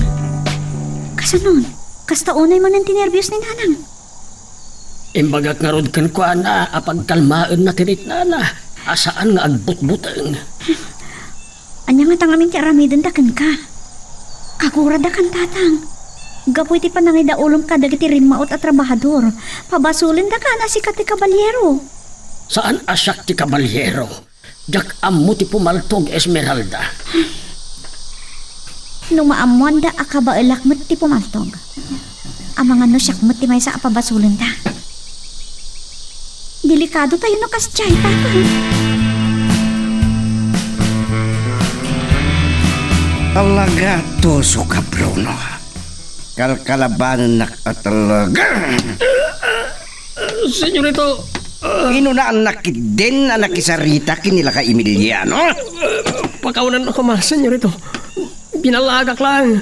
kasanon? Kasta unay manen ti nerbios ni Nanang. Imbagak ngarud kenkuana a pagkalmaenna ti riknana a saan nga agbutbuteng. Ania ngata ngamin ti aramidenda kenka? Aguradakan, Tatang. Gapu iti panangidaulom kadagiti rimmaut a trabahador, pabasolendakan a sika ti kabalyero. Saan a siak ti kabalyero. Diak ammo ti pumaltog, Esmeralda. No maammoanda a kabaelak met ti pumaltog, amangan no siak met ti maysa a pabasolenda. Delikadotayo no kasdiay, Tatang. Talaga, tuso ka, Bruno. Kalkalabanennak a talaga. Senyorito, ah. Inunaan na ketdin a nakisarita ken ni lakay Emiliano. Pakawanan ako, ma, senyorito. Binalaagak laeng.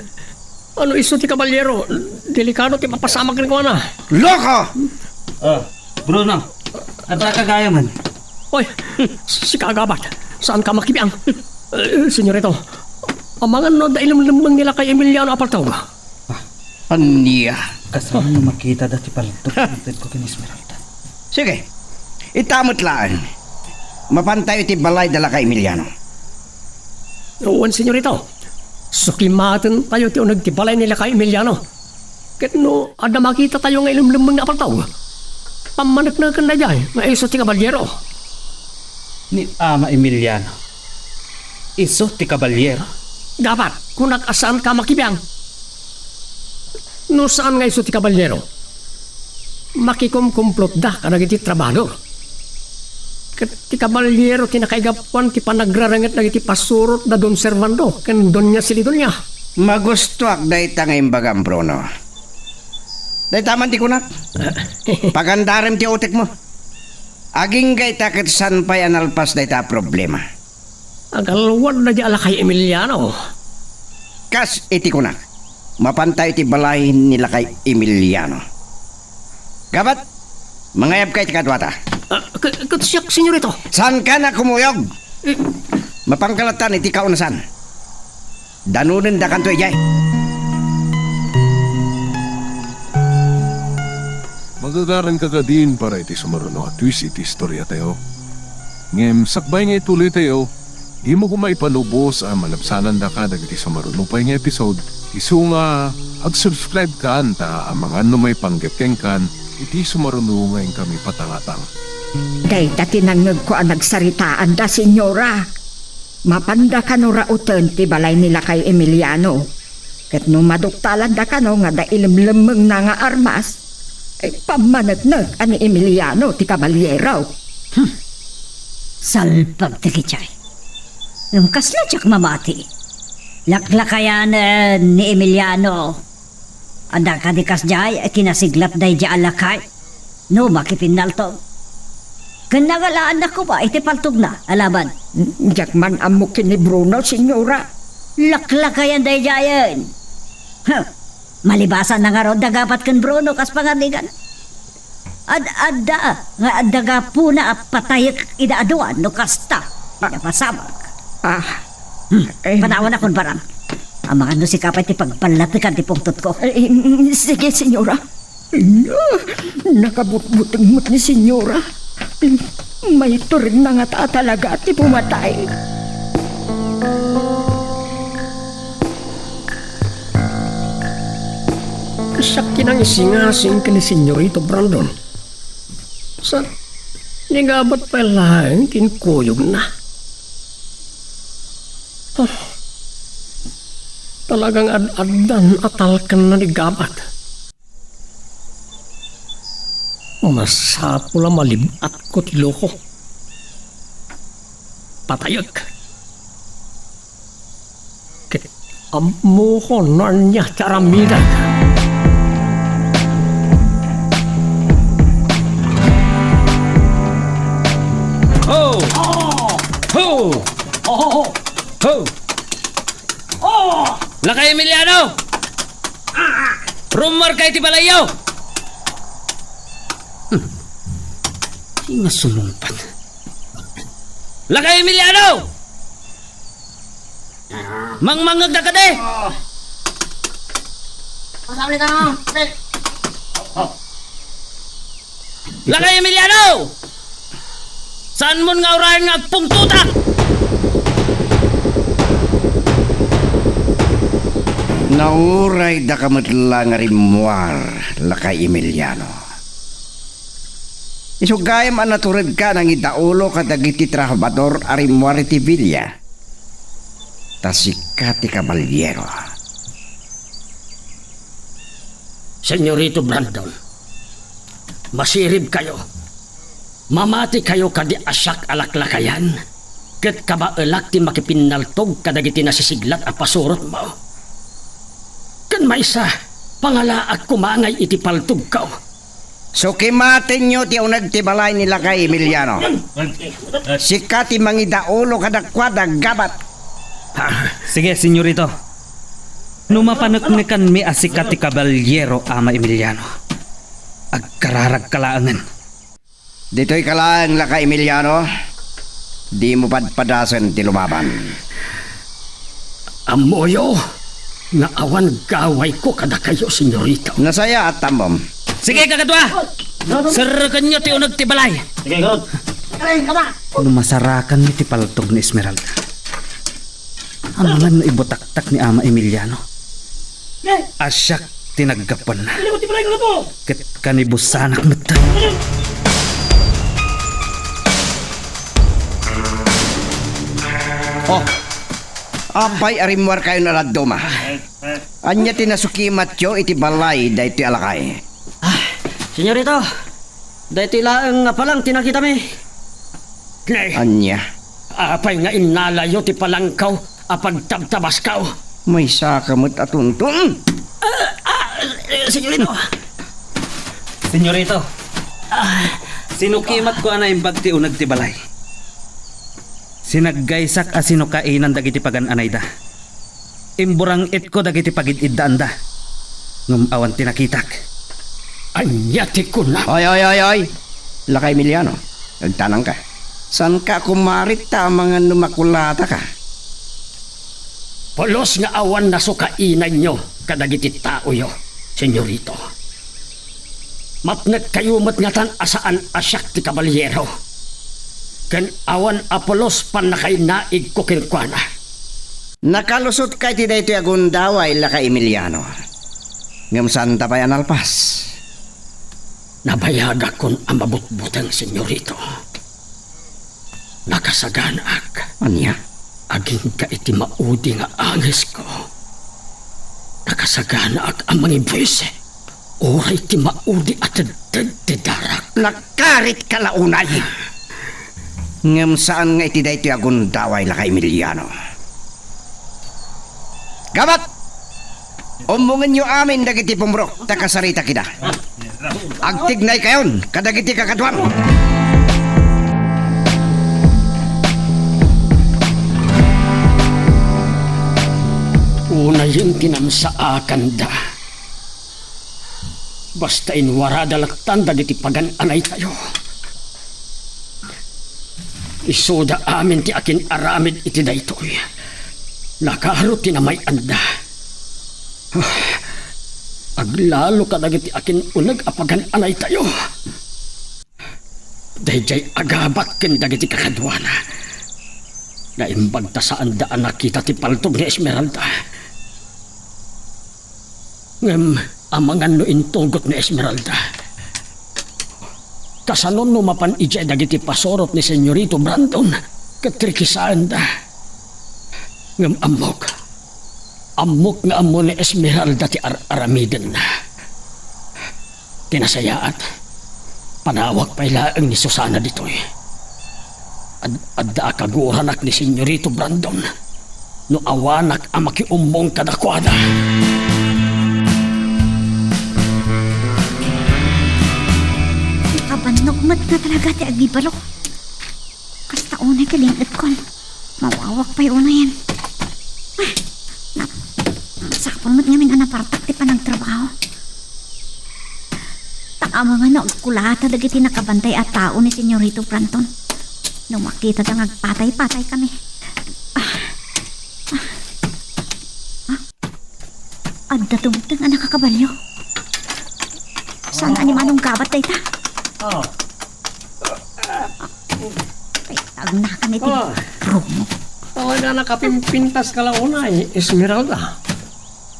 Ano isu ti kabalyero? Delikado ti mapasamak kenkuana. Loko! Ah, Bruno, adda ka gayamen. Oy, sika, Gabat. Saan ka makibiang? Eh, senyorito, amangan no adda ilemlemmeng ni lakay Emiliano a paltog. Ah. Ania? Kasano no makitada ti paltog nga itedko ken Esmeralda? Sige, ita met laeng. Mapantayo iti balay da lakay Emiliano. Wen, senyorito. Sukimatentayo ti uneg ti balay ni lakay Emiliano. Ket no adda makitatayo nga ilemlemmeng nga paltog, pammanekneken daydiay nga isu ti kabalyero. Ni Ama Emiliano, isu ti kabalyero? Gabat, kunak a saan ka makibiang. No saan nga isu ti kabalyero, makikumkumplotda kadagiti trabahador. Ket ti kabalyero ti nakaigapuan ti panagrarenget dagiti pasurot da Don Servando ken Doña Celidonia. Magustoak dayta nga imbagam, Bruno. Dayta man ti kunak. Pagandarem ti utekmo. Agingga ita ket saan pay a nalpas dayta a problema. Agalwad daydiay a lakay Emiliano. Kas iti kunak, mapantayo iti balay ni lakay Emiliano. Gabat, mangayabka iti kaduata. Ah, k-, ket siak, senyorito. Saanka a kumuyog? Eh. Mapanka latta iti kaunasan. Danonendakanto idiay. Magagaranka kadin para iti sumaruno a twist iti istoriatayo. Ngem sakbay nga ituloytayo, dimo koma ipalubos a malabsanandaka dagiti sumaruno pay nga episode, isu nga ag-subscribe kan ta amangan no maipanggep kenkan iti sumaruno nga inkami patangatang. Dayta ti nangngegko a nagsaritaanda, Senyora. Mapanda kano rauten ti balay ni lakay Emiliano. Ket no maduktalanda kano nga adda ilemlemmengna nga armas, Eh, pammaneknek a ni Emiliano ti kabalyero. Hmm. Salpag ti kitiay. Ngem kasla diak mamati? Laklakayanen ni Emiliano. Adda kadi kasdiay a kinasiglat daydiay a lakay no makipinnaltog. Ken nangalaannak koma iti paltogna a laban. Diak man ammo ken ni Bruno, senyora. Laklakayan daydiayen. Huh. Malibasanna ngarud da Gabat ken Bruno kas pangarnigan. Ad-adda nga adda gapuna a patayek ida a dua no kasta ti napasamak. Ah. Hmm. Eh. Panawanakon, barang. Amangan no sika pay ti pagballatekan ti pungtotko. Eh, mm, sige, senyora. Ania, nakabutbuteng met ni senyora. Maiturogna ngata a talaga ti pumatay. Siak ti nangisingasing ken ni Senyorito Brandon. Sa, ni Gabat pay laeng ti inkuyogna. Ah, talagang ad-addan a talkenna ni Gabat. Masapul a malib-atko ti loko. Patayek. Ket ammokon no ania ti aramidek. Ho! Ho! Ho! Lakay Emiliano! Rummuarka iti balayyo! Hmm. Di nga sumungpat. Lakay Emiliano! Mangmangngegda kadi! Lakay Emiliano! Saanmon nga urayen nga agpungtotak? Nauray daka met la nga rimmuar, Lakay Emiliano. Isu gayam a naturedka a nangidaulo kadagiti trabahador a rimmuar iti villa. Ta sika ti kabalyero. Senyorito Brandon, masiribkayo. Mamatikayo kadi a siak a laklakayan, ket kabaelak ti makipinnaltog kadagiti nasisiglat a pasurotmo. Ken maysa, pangalaak koma ngay iti paltogko. Sukimatenyo ti uneg ti balay ni Lakay Emiliano. Sika ti mangidaulo kadakuada, Gabat. Ah, sige, senyorito. No mapaneknekanmi a sika ti kabalyero, Ama Emiliano, agkararagka laengen. Ditoyka laeng, Lakay Emiliano. Dimo padpadasen ti lumaban. Ammoyo nga awan gawayko kadakayo, senyorito. Nasayaat, ammom. Sige, kakadua! Serrekenyo ti uneg ti balay. Sige, garud. No masarakanmi ti paltog ni Esmeralda, amangan no ibutaktak ni Ama Emiliano a siak ti naggapuanna. Ket kanibusanak met. Oh, apay a rimmuarkayon a dadduma? Ania ti nasukimatyo iti balay daytoy a lakay? Ah, senyorito, daytoy laeng nga palang ti nakitami. Ania? Apay nga innalayo ti palangko a pagtabtabasko? Maysaka met a tunton. Ah, ah, eh, senyorito. Senyorito. Ah. Sinukimatko a naimbag ti uneg ti balay. Sinaggaysak a sinukainan dagiti pagan-anayda. Imburang-itko dagiti pagid-iddaanda, ngem awan ti nakitak. Ania ti kuna? Oy, oy, oy, oy! Lakay Emiliano, agtanangka. Saanka a kumarit ta amangan no makulataka? Pulos nga awan nasukainanyo kadagiti taoyo, senyorito. Mapnekkayo met ngatan a saan a siak ti kabalyero, ken awan a pulos pannakainaigko kenkuana. Nakalusotka iti daytoy a gundaway, Lakay Emiliano. Ngem saanta pay a nalpas. Nabayagakon a mabutbuteng, senyorito. Nakasaganaak. Ania? Agingga iti maudi nga angesko, nakasaganaak a mangibuisi. Uray ti maudi a tedded ti darak. Nakaritka la unay. Ngem saan nga iti daytoy a gundaway, laka Emiliano. Gabat! Ummongenyo amin dagiti pumrok ta kasaritak ida. Agtignaykayon kadagiti kakaduam. Unayen ti namsaakanda. Basta inwarada lattan dagiti pagan-anaytayo. Isuda amin ti akin-aramid iti daytoy. Nakaro ti namay-anda. Ah, aglalo kadagiti akin-uneg a pagan-anaytayo. Daydiay a Gabat ken dagiti kakaduana. Naimbag ta saanda a nakita ti paltog ni Esmeralda. Ngem amangan no intugot ni Esmeralda. Kasano no mapan idiay dagiti pasurot ni Senyorito Brandon ket rikisaenda? Ngem ammok, ammok nga ammo ni Esmeralda ti ar-aramidenna. Ti nasayaat, panawag pay laeng ni Susana ditoy. Ad-, adda a kaguranak ni Senyorito Brandon no awanak a makiumbong kadakuada. Nakabannog met nga talaga ti agibalo. Kasta unay ti ling-etkon. Mawawak pay unayen. Ah, na-, nasapul met ngamin a napartak ti panagtrabaho. Ta amangan no agkulata dagiti nakabantay a tao ni Senyorito Branton. No makitada nga agpatay-patay kami. Ah, ah, ah. Adda tumteng a nakakabalio. Saan a ni Manong Gabat dayta? Ah. Ay, tagnakan iti Ah. rumo. Awan a nakapimpintas ka la unay, Esmeralda.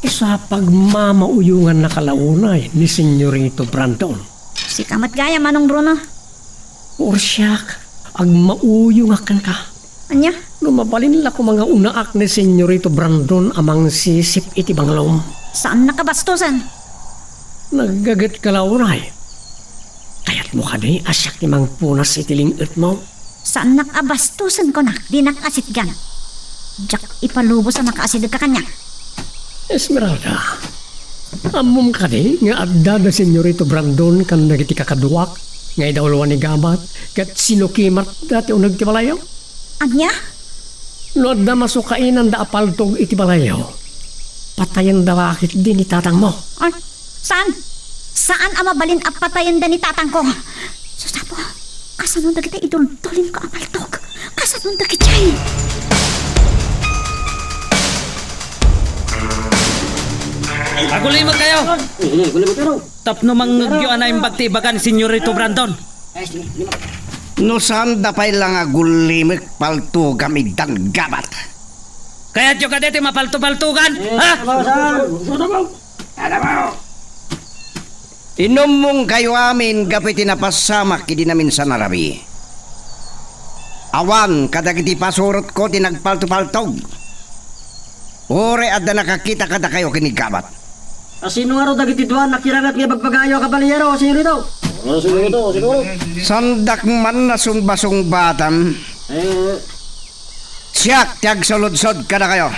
Isu a pagmamauyonganna ka la unay ni Senyorito Brandon. Sika met gayam, Manong Bruno. Uray siak, agmauyongak kenka. Ania? No mabalin la koma nga unaak ni Senyorito Brandon a mangsisip iti banglom. Saannak a bastosen. Naggaget ka la unay. Kayatmo kadi a siak ti mangpunas iti ling-etmo? Saannak a bastosen, kunak, dinak asitgan. Diak ipalubos a makaasidegka kaniak. Esmeralda, ammom kadi nga adda da Senyorito Brandon ken dagiti kakaduak nga idauloan ni Gabat ket sinukimatda ti uneg ti balayyo? Ania? No adda masukainanda a paltog iti balayyo, patayenda la ketdi ni tatangmo. Ay, saan? Saan a mabalin a patayenda ni tatangko? Sus, Apo, kasano dagiti iduldulinko a paltog? Kasano dagiti? Agulimekkayo! Agulimekkayo! Tapno mangngegyo a naimbag ti ibagan Senyorito Brandon. No saanda pay la nga agulimek, paltogam idan, Gabat. Kayatyo kadi ti mapalto-paltogan? Ha? Inummongkayo amin gapu iti napasamak idi naminsan a rabii. Awan kadagiti pasurotko ti nagpalto-paltog. Uray adda nakakita kadakayo ken ni Gabat. A sino ngarud dagiti dua a nakiranget nga ibagbagayo a kabaliyero, Senyorito? Senyorito, sino? Saandak man a sungbasungbatan. Eh. Siak ti agsuludsod kadakayo.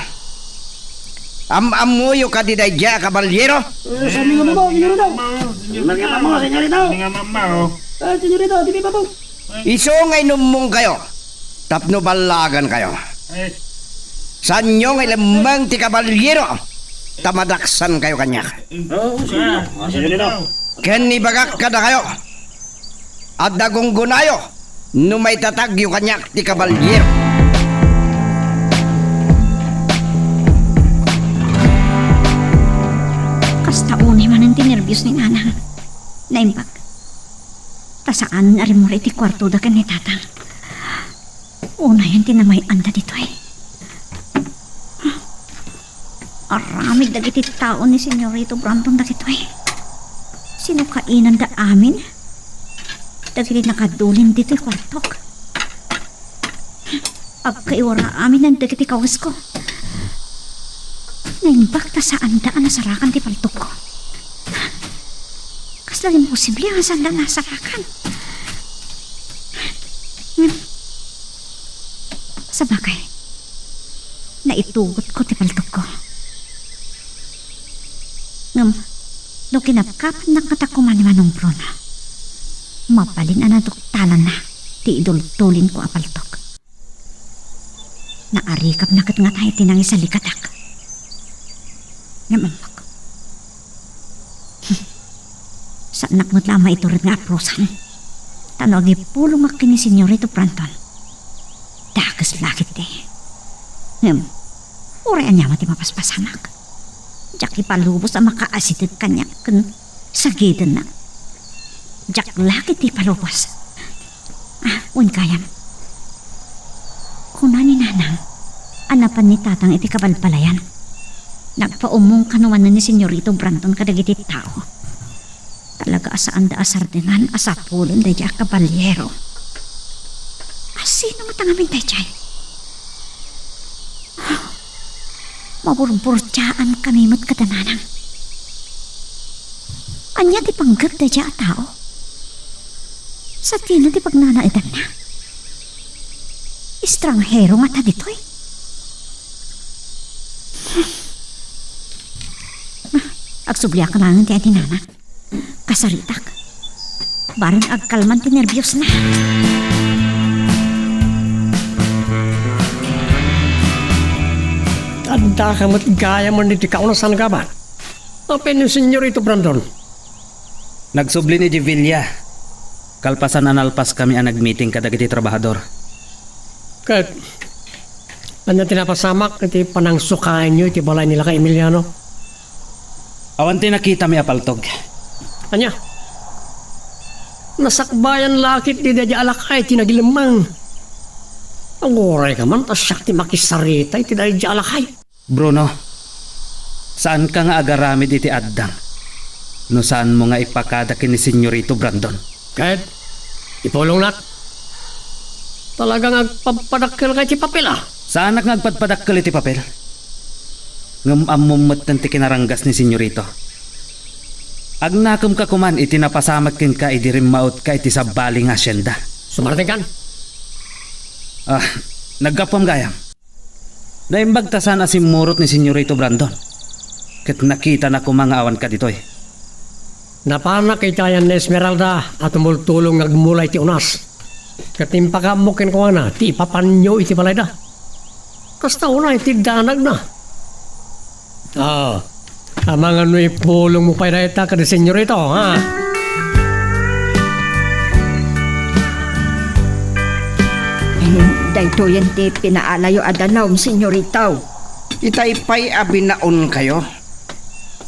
Am-ammoyo kadi daydiay a kabaliyero? Eh, saan nga mamao, Senyorito? Saan nga mamao, Senyorito? Saan nga mamao? Ah, Senyorito, di ba po? Isu nga inummongkayo tapno ballagankayo. Saanyo nga ilemmeng ti kabaliyero ta madaksankayo kaniak. Oo, sige. Ah, sige daw. Ken ibagak kadakayo, adda gunggonayo no maitatagyo kaniak ti kabaliyero. Kasta unay manen ti nerbios ni Nanang. Naimbag. Ta saan a rimmuar iti kuartoda ken ni Tatang. Unayen ti namay-anda ditoy. Aramid dagiti tao ni Senyorito Brandon dagitoy. Sinukainanda amin dagiti nakadulin ditoy kuartok. Agkaiwara amin dagiti kawesko. Naimbag ta saanda a nasarakan ti paltogko. Dagiti imposible nga sanda nasarakan. Ngem, sabagay, naitugotko ti paltogko. Ngem, no kinapkapannak ngata koma ni Manong Bruno, mabalin a naduktalanna ti idultulinko a paltog. Naarikapna ket ngata iti nangisalikadak. Ngem ammok. Saannak met la a maitured nga aprusan. Ta no agipulongak ken ni Senyorito Brandon, dakes la ketdi. Ngem, uray ania met ti mapaspasamak. Diak ipalubos a makaasideg kaniak ken sagidenna. Diak la ketdi ipalubos. Ah, wen gayam. Kuna ni Nanang a napan ni Tatang iti kabalbalayan. Nagpaumong kano manen ni Senyorito Brandon kadagiti tao. Talaga a saanda a sardengan a sapulen daydiay a kabaliero. A sino met ngamin daydiay? Maburburtiaan kami met kada Nanang. Ania ti panggep daydiay a tao? Sadino ti pagnanaedanna? Estranghero ngata ditoy? Agsubliak laeng ti adi Nanang. Kasaritak. Bareng agkalman ti nerbiosna. Addaka met gayam iti kaunasan, Gabat. Apay ni Senyorito Brandon? Nagsubli ni Jevilla. Kalpasan a nalpaskami a nagmiting kadagiti trabahador. Ket ania ti napasamak iti panangsukaenyo iti balay ni Lakay Emiliano? Awan ti nakitami a paltog. Ania? Nasakbayan la ketdi daydiay a lakay ti nagilemmeng. Aguray ka man ta siak ti makisarita iti daydiay a lakay. Bruno, saanka nga agaramid iti addang no saanmo nga ipakada ken ni Senyorito Brandon. Ket ipulongnak. Talaga nga agpadpadakkelka iti papel, a? Saanak nga agpadpadakkel iti papel. Ngem ammom metten ti kinaranggas ni Senyorito. Agnakemka koman iti napasamak kenka idi rimmaotka iti sabali nga hacienda. Sumartenkan? Ah, naggapuam gayam. Naimbag ta saan a simmurot ni Senyorito Brandon. Ket nakitana koma nga awanka ditoy. Napanak iti ayan ni Esmeralda a tumultulong nga agmula iti unas. Ket impakaammo kenkuana ti ipapanyo iti balayda. Kasta unay ti danagna. Ah, amangan no ipulongmo pay dayta kadi Senyorito, ha? Daytoyen ti pinaalayo a danum, Senyorito. Itay pay a binaonkayo.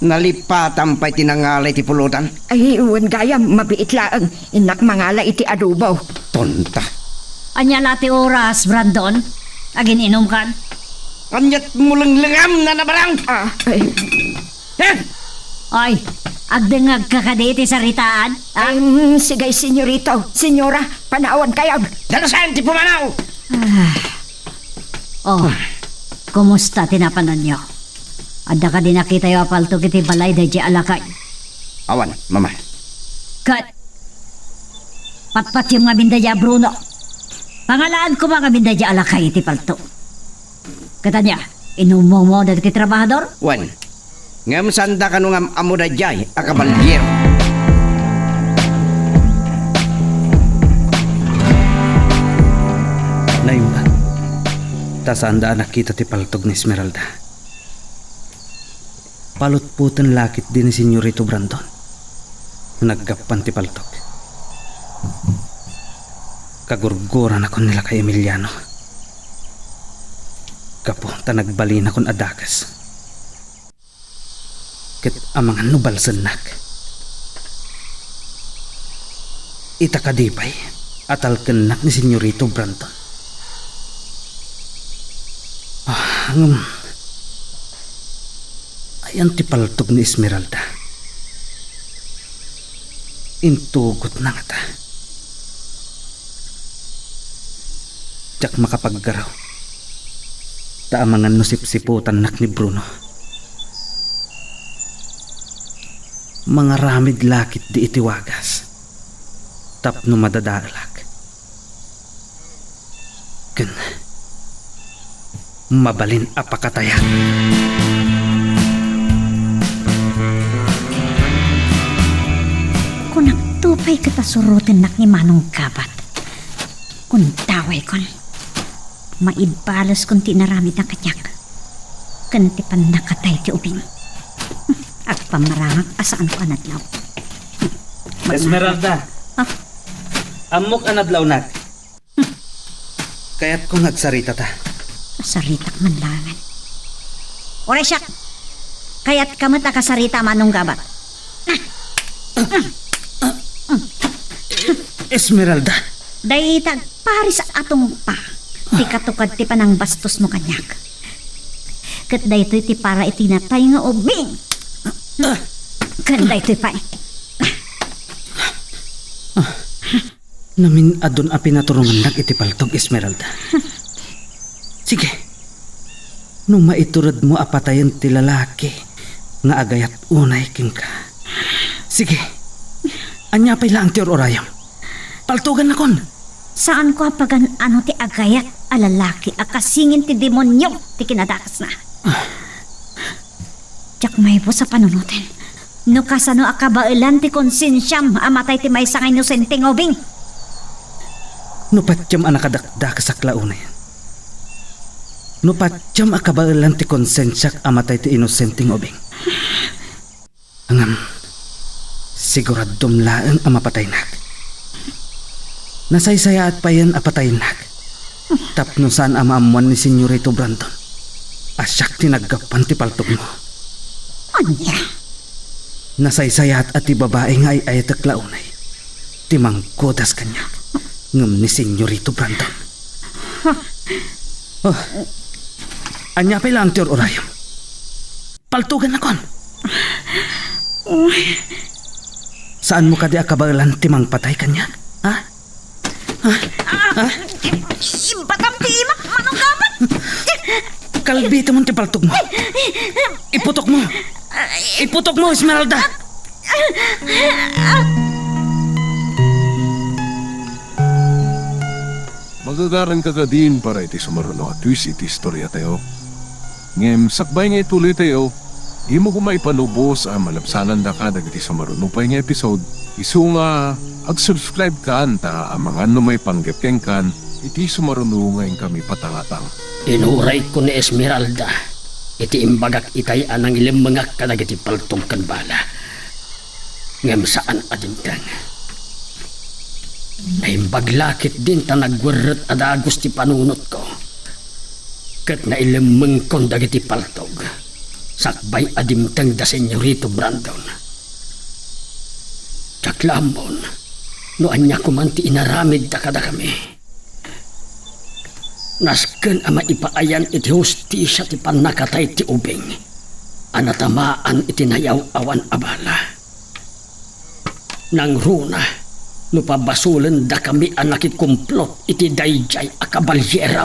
Nalipatan pay ti nangala iti pulutan. Ay, wen gayam, mabiit laeng. Innak mangala iti adobo. Tonta. Ania la ti oras, Brandon? Agin-inumkan? Aniat mo lenglengam, Nana Barang? Ah, ay. Eh! Ay, agdengngegka kadi iti saritaan? Ah? Ay, mm, sige, Senyorito. Senyora, panawan kayo. Dalusan ti pumanaw! Ah. Oh, kumusta ti napananyo? Adda kadi nakitayo a paltog iti balay daydiay a lakay? Awan, Mama. Ket patpatiem ngamin daydiay a Bruno. Pangalaan koma ngamin daydiay a lakay iti paltog. Ket ania, inummomo dagiti trabahador? Wen, ngem saanda kano nga am-ammo daydiay a kabaldiero. Naimbag. Ta saanda a nakita ti paltog ni Esmeralda. Palutpoten la ketdi ni Senyorito Brandon. Naggapuan ti paltog. Kagurguranakon ni Lakay Emiliano. Gapu ta nagbalinakon a dakes. Ket amangan no balsennak. Ita kadi pay a talkennak ni Senyorito Brandon. Ah, ngem, ayan ti paltog ni Esmeralda. Intugotna ngata. Diak makapaggaraw. Ta amangan no sipsiputannak ni Bruno. Mangaramid la ketdi iti wagas tapno madadaelak. Ken mabalin a pakatayak. Kunakto pay ket a surotennak ni Manong Gabat. Kundawaykon. Maibaleskon ti inaramidna kaniak ken ti pannakatay ti ubing. Agpammarangak a saanko a nadlaw. Esmeralda. Ah? Ammok a nadlawnak. Kayatko nga agsaritata. Saritak man laengen. Uray siak, kayatka met a kasarita, Manong Gabat. Esmeralda. Dayta agparis a tungpa ti katukad ti panangbastosmo kaniak. Ket daytoy ti para iti natay nga ubing. Ken daytoy pay. Namin-adon a pinaturongannak iti paltog, Esmeralda. Sige. No maituredmo a patayen ti lalaki nga agayat unay kenka. Sige. Ania pay laeng ti ur-urayom? Paltogannakon. Saanko a pagan-ano ti agayat a lalaki a kasingin ti demonio ti kinadakesna. Ah. Diak maibus a panunoten no kasano a kabaelan ti konsensiam a matay ti maysa nga inosente nga ubing. No patiam a nakadakdakesak la unay. No patiam a kabaelan ti konsensiak a matay ti inosente nga ubing. Ngem, siguradom laeng a mapataynak. Nasaysayaat payen a pataynak tapno saan a maammoan ni Senyorito Brandon a siak ti naggapuan ti paltogmo. Ania? Nasaysayaat a ti babai nga ay-ayatek la unay ti manggudas kaniak ngem ni Senyorito Brandon. Oh, ania pay laeng ti ur-urayom? Paltogannakon. Uy. Saanmo kadi a kabaelan ti mangpatay kaniak? Ha? Ha? Ha? Ibatam ti imak, Manong Gabat. Kalbitemon ti paltogmo. Iputokmo. Iputokmo, Esmeralda. Magagaranka kadin para iti sumaruno a twist iti istoriatayo. Ngem sakbay nga ituloytayo, dimo koma ipalubos a malabsanandaka dagiti sumaruno pay nga episode, isu nga ag-subscribe kan ta amangan no maipanggep kenkan iti sumaruno nga inkami patangatang. Inurayko ni Esmeralda iti imbagak itay a nangilemmengak kadagiti paltog ken bala. Ngem saan a dimteng. Naimbag la ketdin ta nagwerret a dagus ti panunotko. Ket nailemmengkon dagiti paltog sakbay a dimteng da Senyorito Brandon. Diak la ammon no ania koman ti inaramidda kadakami. Nasken a maipaayan iti hustisia ti pannakatay ti ubing a natamaan iti nayaw-awan a bala. Nangruna no pabasolendakami a nakikumplot iti daydiay a kabalyero.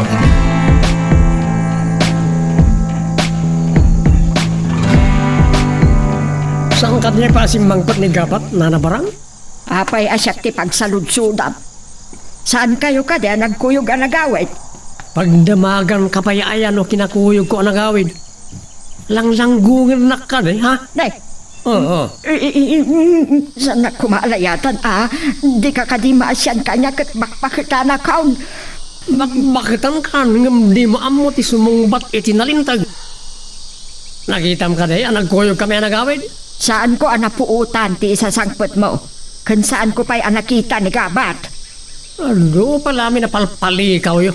Saan kadi a simmangpet ni Gabat, Nana Barang? Apay a siak ti pagsaludsodam? Saankayo kadi a nagkuyog a nagawid? Pagdamaganka pay aya no kinakuyogko a nagawid? Langlanggongennak kadi, ha? Ne. Oo. I, i, i, mm, saannak koma a layatan a dika kadi maasian kaniak ket bakbaketanakon. Bakbaketankan ngem dimo ammo ti sumungbat iti nalinteg. Nakitam kadi a nagkuyogkami a nagawid? Saanko a napuotan ti isasangpetmo, ken saanko pay a nakita ni Gabat. Adu pay la amin a palpalikawyo.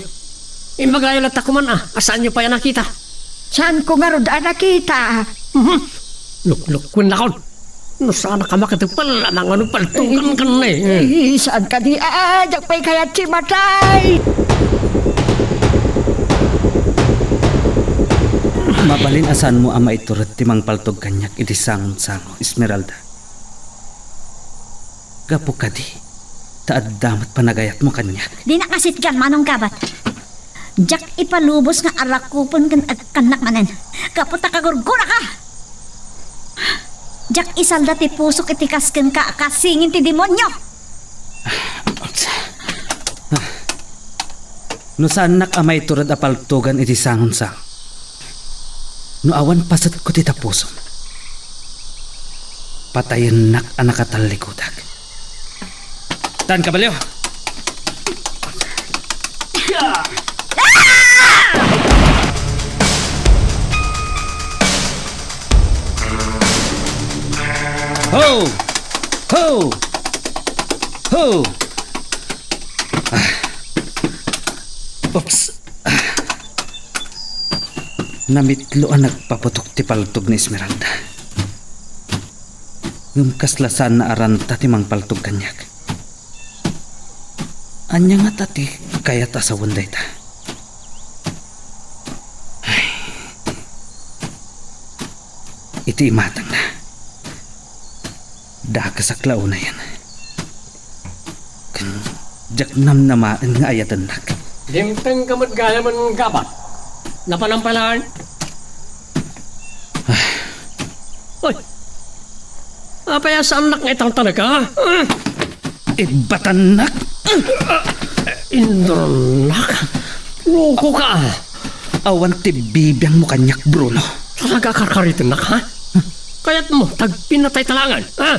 Imbagayo latta koman a, a saanyo pay a nakita. Saanko ngarud a nakita. Mhm. Luklukuennakon. No saanak a makatepel a mangano paltogkan ken ne. Eh, saan kadi? Ah, diak pay kayat ti matay. Mabalin a saanmo a maitured ti mangpaltog kaniak iti sangonsango, Esmeralda. Gapu kadi, ta adda met panagayatmo kaniak. Dinak a sitgan, Manong Gabat. Diak ipalubos nga arakupen ken agkannak manen, gapu ta kagurguraka. Diak isalda ti pusok iti kas kenka a kasingin ti demonio. No saannak a maitured a paltogan iti sangon, sang, no awan pasetko ti tapusom, patayennak a nakatallikudak. Tan, kabalio! Ho! Ho! Ho! Ah. Oops. Ah. Namitlo a nagpaputok ti paltog ni Esmeralda. Ngem kasla saan a ranta ti mangpaltog kaniak. Ania ngata ti kayat a sawen dayta? Ay. Iti imatangna, dakasak la unayen. Ken diak namnamaen nga ayatennak. Dimtengka met gayamen, Gabat. Napanam pay laeng? Ay! Apay a saannak nga itangtalek, ha? Ah! Ibbatannak! Indronnak! Lokoka! Awan ti bibiangmo kaniak, Bruno. Talaga a karkaritennak, ha? Kayatmo, tagpinnatayta laengen, ha?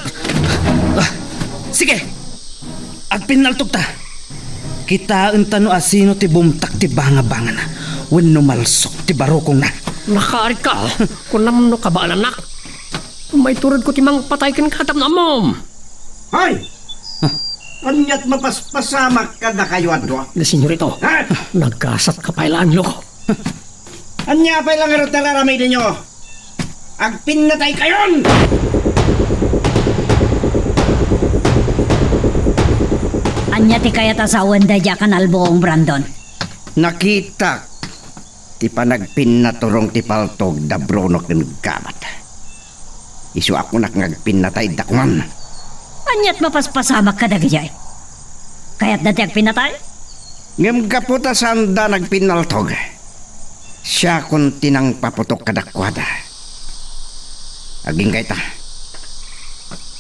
Ah, sige! Agpinnaltogta! Kitaenta no asino ti bumtak ti bangabangana wenno malsok ti barukongna. Nakaarik ka, kunam no kabaelannak. Maituredko ti mangpatay kenka tapno ammom. Hoy! Aniat mapaspasamak kadakayo a dua? Ni Senyorito, ha? Nagkasatka pay laeng, loko. Ania pay la ngarud ti ar-aramidenyo? Agpinnataykayon! Ania ti kayat a sawen daydiay a kanalbuong, Brandon? Nakitak ti panagpinnaturong ti paltog da Bruno ken Gabat. Isu a kunak nga agpinnatayda koman. Aniat mapaspasamak kadagijay? Kayatda ti agpinnatay? Ngem gapu ta saanda nagpinnaltog, siakon ti nangpaputok kadakuada. Agingga ita.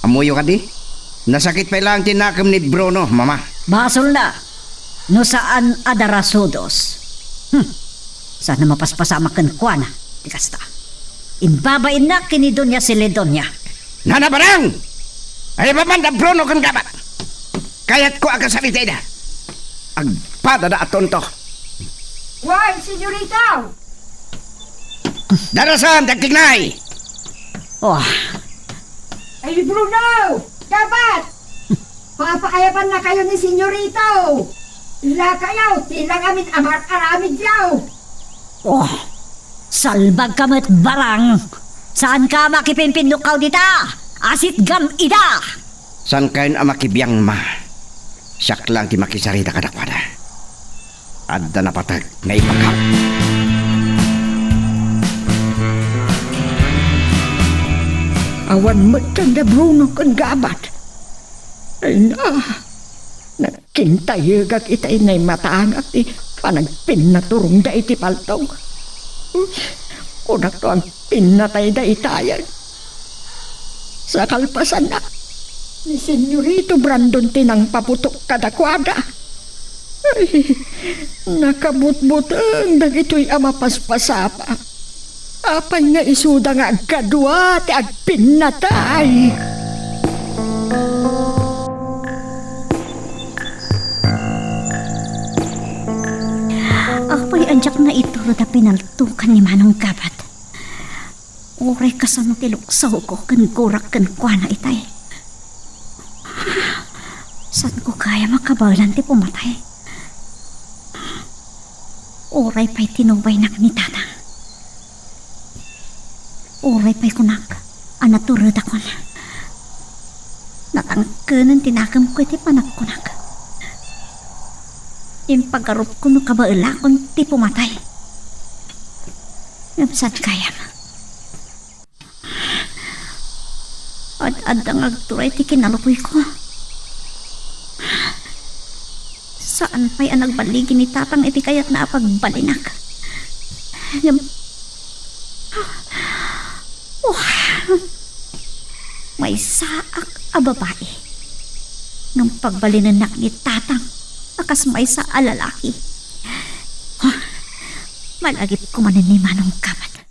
Ammoyo kadi? Nasakit pay laeng ti nakem ni Bruno, Mama. Basolna no saan a darasudos. Hmm. Saan a mapaspasamak kenkuana ti kasta. Imbabainnak ken ni Doña Celedonia. Nana Barang! Ay, papan da Bruno ken Gabat. Kayatko a kasarita ida. Agpadada a tonto. Why, senyorita? Darasan, dagtignay! Oh. Ay, Bruno! Gabat! Papaayabannakayo ni Senyorito! Ilakayo ti langamin a mar-aramidyo! Oh, salbagka met, Barang! Saanka a makipinpinnukkaw dita? Asitgam ida! Saankayon a makibiang, Ma. Siak laeng ti makisarita kadakuada. Adda napateg nga ipakam. Awan met kanda Bruno ken Gabat. Ay na, nagkintayegak itay naimatangak ti panagpinnaturongda iti paltog. Kunak no agpinnatayda itayen. Sa kalpasanna, ni Senyorito Brandon ti nangpaputok kadakuada. Ay, nakabutbuteng dagitoy a mapaspasamak. Apay nga isuda nga agkadua ti agpinnatay? Apay a diak naitured a pinaltokan ni Manong Gabat? Uray kasano ti luksawko ken gurak kenkuana itay. Saanko gayam a kabaelan ti pumatay. Uray pay tinubaynak ni Tatang. Uray pay kunak a naturedakon. Natangkenen ti nakemko iti panagkunak. Impagarupko no kabaelakon ti pumatay. Ngem saan gayam? Ad-adda nga agturay ti kinalubuyko. Saan pay a nagballigi ni Tatang iti kayatna a pagbalinak. Ngem, oh, a babai. Ngem pagbalinennak ni Tatang a kas maysa a lalaki. Huh, malagipko manen ni Manong Gabat.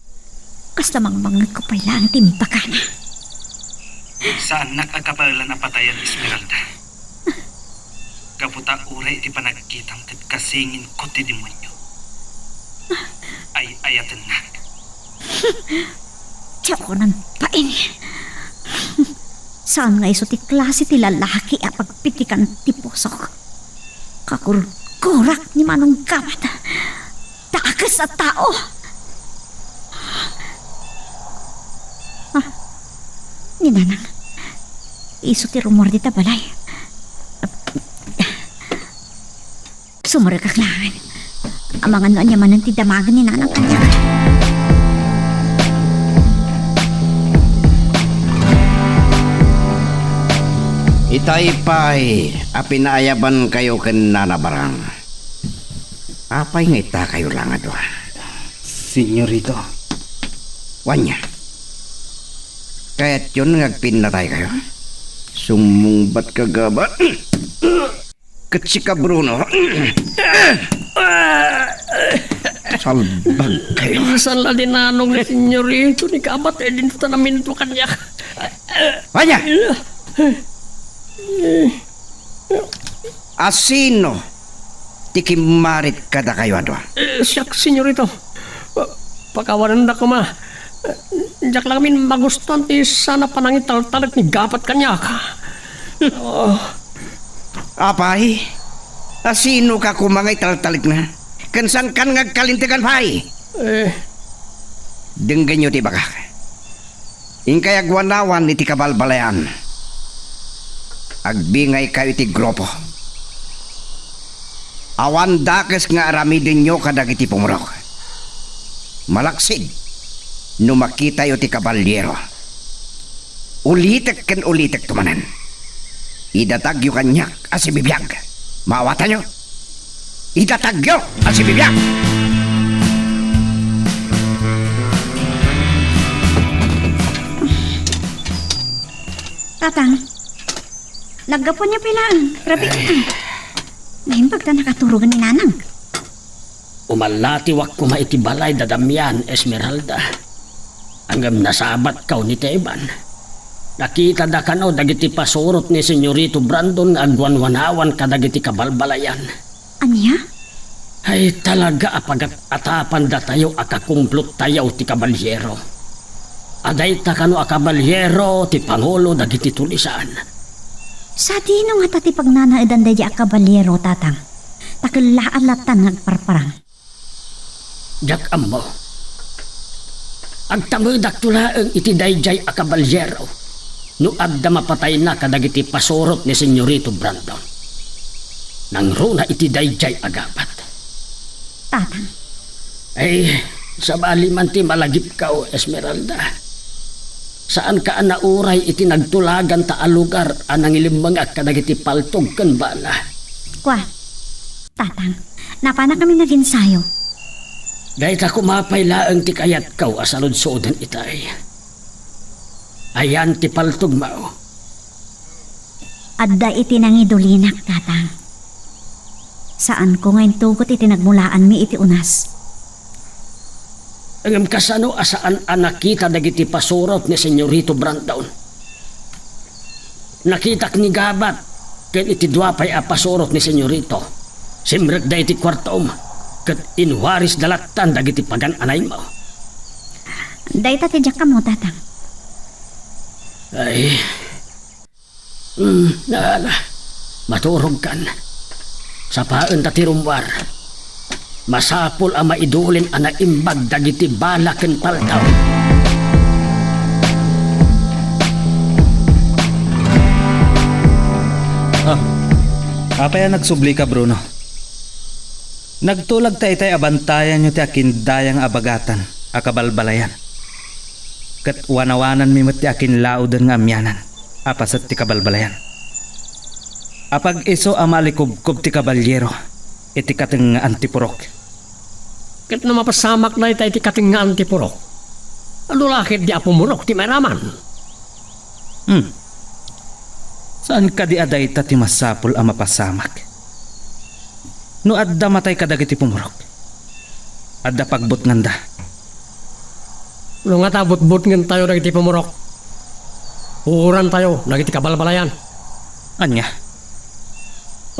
Kasla mangmangngegko pay laeng ti imbagana. Saannak a kabaelan a patayen, Esmeralda. Gapu ta uray iti panagkitam ket kasinginko ti demonio. Ay-ayatennak. Diak uneg bain. Saan nga isu ti klase ti lalaki a pagpitikan ti pusok. Kagurgurak ni Manong Gabat. Dakes a tao. Ah, ni Nanang. Isu ti rummuar dita balay. Sumrekak laeng. Amangan no ania manen ti damagen ni Nanang kaniak. Itay pay a pinaayabankayo ken Nana Barang. Apay nga itakayo la nga dua? Senyorito. Wen ania? Kayatyon nga agpinnataykayo? Summungbatka, Gabat. Ket sika, Bruno. Salbagkayo. Saan la ti nanong ni Senyorito ni Gabat, eh, dinto ta naminto kaniak. Wen ania? Asino ti kimmarit kadakayo a dua? Eh, siak, Senyorito. Pa-, pakawanenda koma. Eh, diak la ngamin magustuan ti saan a panangitaltalek ni Gabat kaniak. Oh. Apay, asinoka koma nga italtalekna? Ken saankan nga agkalintegan pay? Eh. Denggenyo ti ibagak. Inkay agwanawan iti kabalbalayan. Agbingaykayo iti grupo. Awan dakes nga aramidenyo kadagiti pumurok. Malaksid no makitayo ti kabalyero. Ulitek ken ulitekto manen. Idatagyo kaniak a sibibiag. Maawatanyo? Idatagyo a sibibiag! Tatang, naggapuanyo pay laeng, rabii. Naimbag ta nakaturogen ni Nanang. Umallatiwak koma iti balay da Damian, Esmeralda. Ngem nasabatkaw ni Teban. Nakitada kano dagiti pasurot ni Senyorito Brandon nga agwanwanawan kadagiti kabalbalayan. Ania? Ay, talaga a pagat-atapan datayo a kakumplottayo ti kabalyero. A dayta kano a kabalyero ti pangulo dagiti tulisan. Sadino ngata ti pagnanaedan daydiay a kabalyero, Tatang? Ta kellaat lattan nga agparparang. Diak ammo. Agtamedakto laeng iti daydiay a kabalyero no adda mapatayna kadagiti pasurot ni Senyorito Brandon. Nangruna iti daydiay a Gabat. Tatang. Ay, sabali man ti malagipkaw, Esmeralda. Saanka a nauray iti nagtulaganta a lugar a nangilimmengak kadagiti paltog ken bala. Kua, Tatang, napanakami naginsayo. Dayta koma pay laeng ti kayatko a saludsoden itay. Ayan ti paltogmo. Adda iti nangidulinak, Tatang. Saanko nga intugot iti nagmulaanmi iti unas. Ngem kasano a saan a nakita dagiti pasurot ni Senyorito Brandon? Nakitak ni Gabat ken iti dua pay a pasurot ni Senyorito. Simrekda iti kuartom ket inwarisda lattan dagiti pagan-anaymo. Dayta ti diak ammo, Tatang. Ay, Hmm, ala, maturogkan. Sapaen ta ti rummuar. Masapul a maidulin a naimbag dagiti bala ken paltaw. Ah, apay a nagsublika, Bruno? Nagtulag ta itay a bantayanyo ti akindayang a bagatan a kabalbalayan. Ket wanawananmi met ti akinlauden nga amianan a paset ti kabalbalayan. Apag-isu a malikubkob ti kabalyero iti katengngaan ti purok. Ket no mapasamak dayta iti katengngaan ti purok, adu la ketdi a pumurok ti mairaman. Hmm. Saan kadi a dayta ti masapul a mapasamak? No adda matay kadagiti pumurok, adda pagbutnganda. No ngata butbutngentayo dagiti pumurok, uurantayo dagiti kabalbalayan. Ania?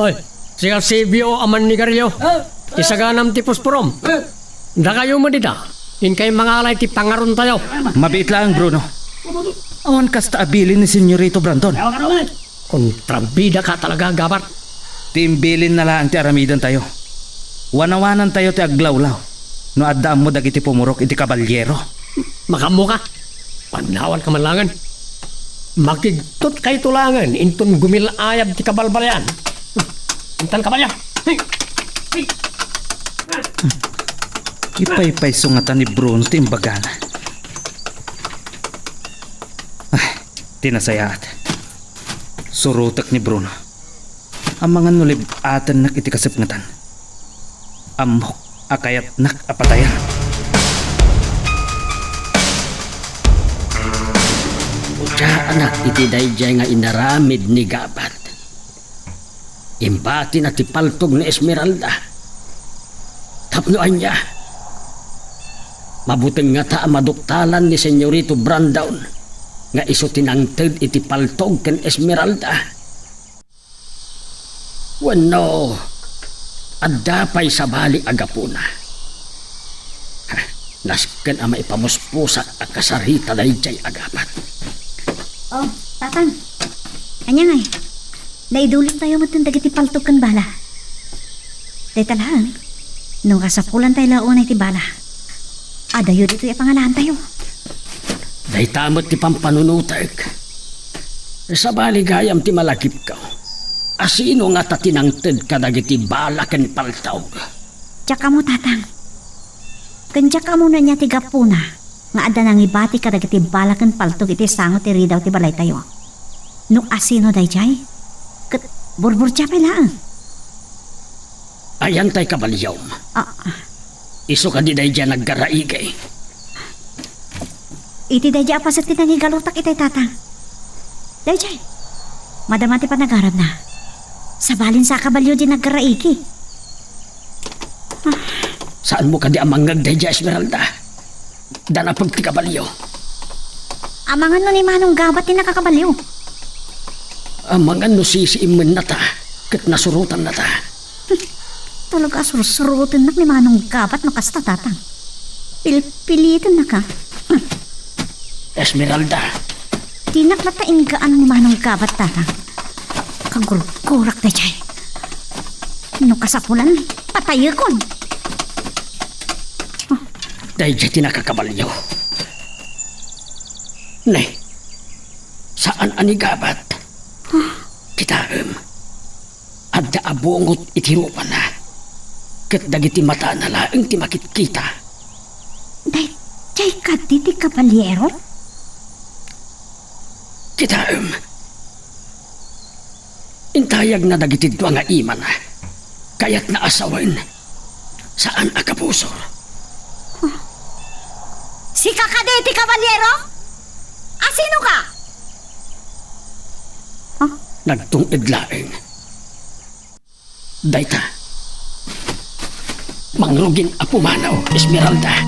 Oy, sika, Sibio a mannigarillo. Isaganam ti posporom. Dakayo met dita, inkay mangala iti pangarontayo. Mabiit laeng, Bruno. Awan kasta a bilin ni Senyorito Brandon. Kontrabidaka talaga, Gabat. Ti imbilinna laeng ti aramidentayo. Wanawanantayo ti aglawlaw no adda ammo dagiti pumurok iti kabaliero. Makaammoka? Panawanka man laengen. Makigtotkayto laengen inton gumil-ayab ti kabalbalian. Intan kabalio. Ipaypayso ngata ni Bruno ti imbagana. Ah, ti nasayaat. Surotek ni Bruno. Amangan no lib-atennak iti kasepngetan. Ammok a kayatnak a patayen. Utiaanak iti daydiay nga inaramid ni Gabat. Imbatina ti paltog ni Esmeralda. Tapno ania? Mabuteng ngata a maduktalan ni Senyorito Brandon nga isu ti nangted iti paltog ken Esmeralda. Wenno, adda pay sabali a gapuna. Ha, nasken a maipamuspusak a kasarita daydiay a Gabat. Oh, Tatang. Ania ngay? Naidulingtayo metten dagiti paltog ken bala. Dayta laeng, no kasapulantayo la unay ti bala, adayo ditoy a pangalaantayo. Dayta met ti pampanunotek. Sabali gayam ti malagipko. Asino ngata ti nangted kadagiti bala ken paltog? Diak ammo, Tatang. Ken diak ammo no ania ti gapuna nga adda nangibati kadagiti bala ken paltog iti sango ti ridaw ti balaytayo. No asino daydiay, ket burburdia pay laeng. Ayan tay kabaliom. Ah. Isu kadi daydiay a naggaraigi? Iti daydiay a paset ti nangigalutak itay, Tatang. Daydiay, madama ti panagarabna. Sabalin sa kabalio di naggaraigi. Saanmo kadi a mangngeg daydiay, Esmeralda? Danapeg ti kabalio. Amangan no ni Manong Gabat ti nakakabalio. Amangan no sisiimmennata ket nasurotannata. Talaga a sursurotennak ni Manong Gabat no kasta, Tatang. Pilpilitennaka. Esmeralda. Dinak latta inggaan ni Manong Gabat, Tatang. Kagurgurak daydiay. No kasapulan, patayekon. Daydiay ti nakakabalio. Ne, saan a ni Gabat. Kitaem. Adda a bungot iti rupana, ket dagiti matana laeng ti makitkita. Daydiay kadi ti kabaliero? Kitaem, intayagna dagiti dua nga imana. Kayatna a sawen, saan a kabusor. Sika kadi ti kabaliero? Asino ka? Nagtung-ed laeng. Dayta. Mangrugin a pumanaw, Esmeralda.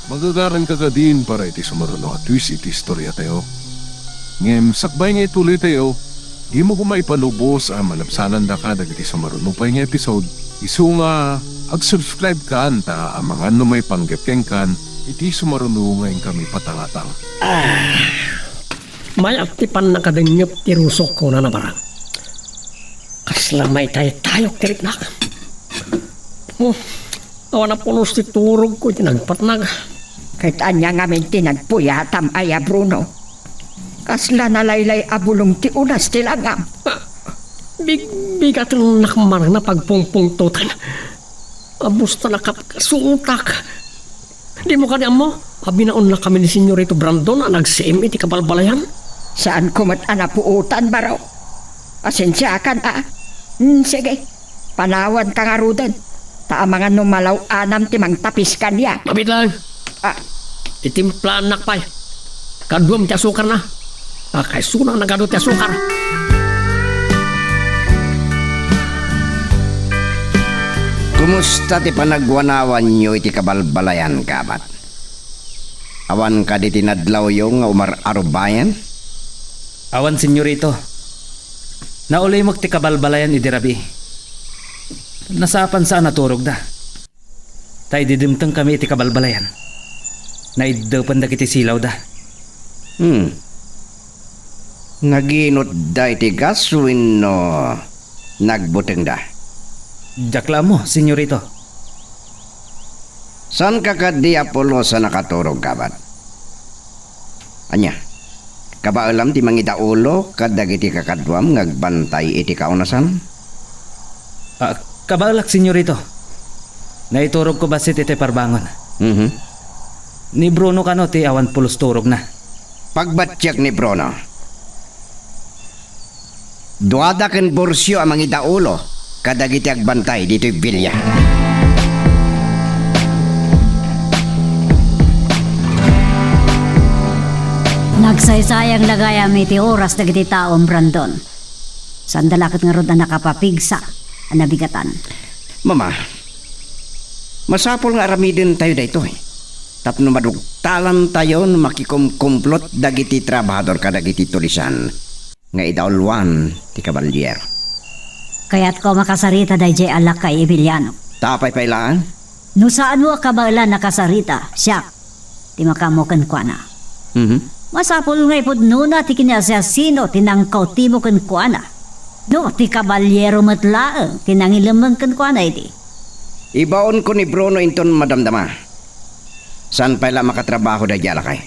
Magagaranka kadin para iti sumaruno a twist iti istoriatayo. Ngem sakbay nga ituloytayo, dimo koma ipalubos a malabsanandaka dagiti sumaruno pay nga episode. Isu nga ag-subscribe kan ta amangan no maipanggep kenkan iti sumaruno nga inkami patangatang. Ah. Mayat ti pannakadengngep ti rusok, kunana barang. Kasla maitaytayok ti riknak. Oh, awan a pulos ti turogko iti nagpatnag. Ket ania ngamin ti nagpuyatam aya, Bruno? Kasla nalaylay a bulong ti ulas ti langam. Ah, bigbigatennak man nga pagpungpungtotan. Abus ta nakapkasutak. Dimo kadi ammo a binaonnakami ni Senyorito Brandon a nagsiim iti kabalbalayan? Saanko met a napuotan, baro. Pasensiakan a. Hmm, sige. Panawanka ngaruden. Ta amangan no malaw-anam ti mangtapis kaniak. Mabiit laeng. Ah. Itimplaannak pay. Kaduam ti asukarna. Pakaisuna nga nagadu ti asukar. Kumusta ti panagwanawanyo iti kabalbalayan, kabat? Awan kadi ti nadlawyo nga umar-arubayan? Awan, senyorito. Naulimek ti kabalbalayan idi rabii. Nasaapansa a naturogda. Ta idi dimtengkami iti kabalbalayan, naiddepen dagiti silawda. Hmm. Naginotda iti gas wenno nagbutengda? Diak la ammo, senyorito. Saanka kadi a pulos a nakaturog, kabat? Ania, kabaelam ti mangidaulo kadagiti kakaduam nga agbantay iti kaunasan? Ah, kabaelak, senyorito. Naiturogko bassit iti parbangon. Mhm. Ni Bruno kano ti awan pulos turogna. Pagbatiek ni Bruno. Duada ken Burcio a mangidaulo kadagiti agbantay ditoy bilia. Nagsaysayang la gayam iti oras dagiti taom, Brandon. Saanda la ket ngarud a nakapapigsa a nabigatan. Mama, masapul nga aramidentayo daytoy tapno madugtalantayo no makikumkumplot dagiti trabahador kadagiti tulisan nga idauloan ti kabalyero. Kayatko a makasarita daydiay a lakay, Emiliano. Ta apay pay laeng? No saanmo a kabaelan a kasarita, siak ti makaammo kenkuana. Mhm. Masapul nga ipudnona ti kinaasiasino ti nangkawtimo kenkuana. No ti kabalyero met laeng ti nangilemmeng kenkuana idi. Ibaonko ni Bruno inton madamdama. Saan pay la a makatrabaho daydiay a lakay?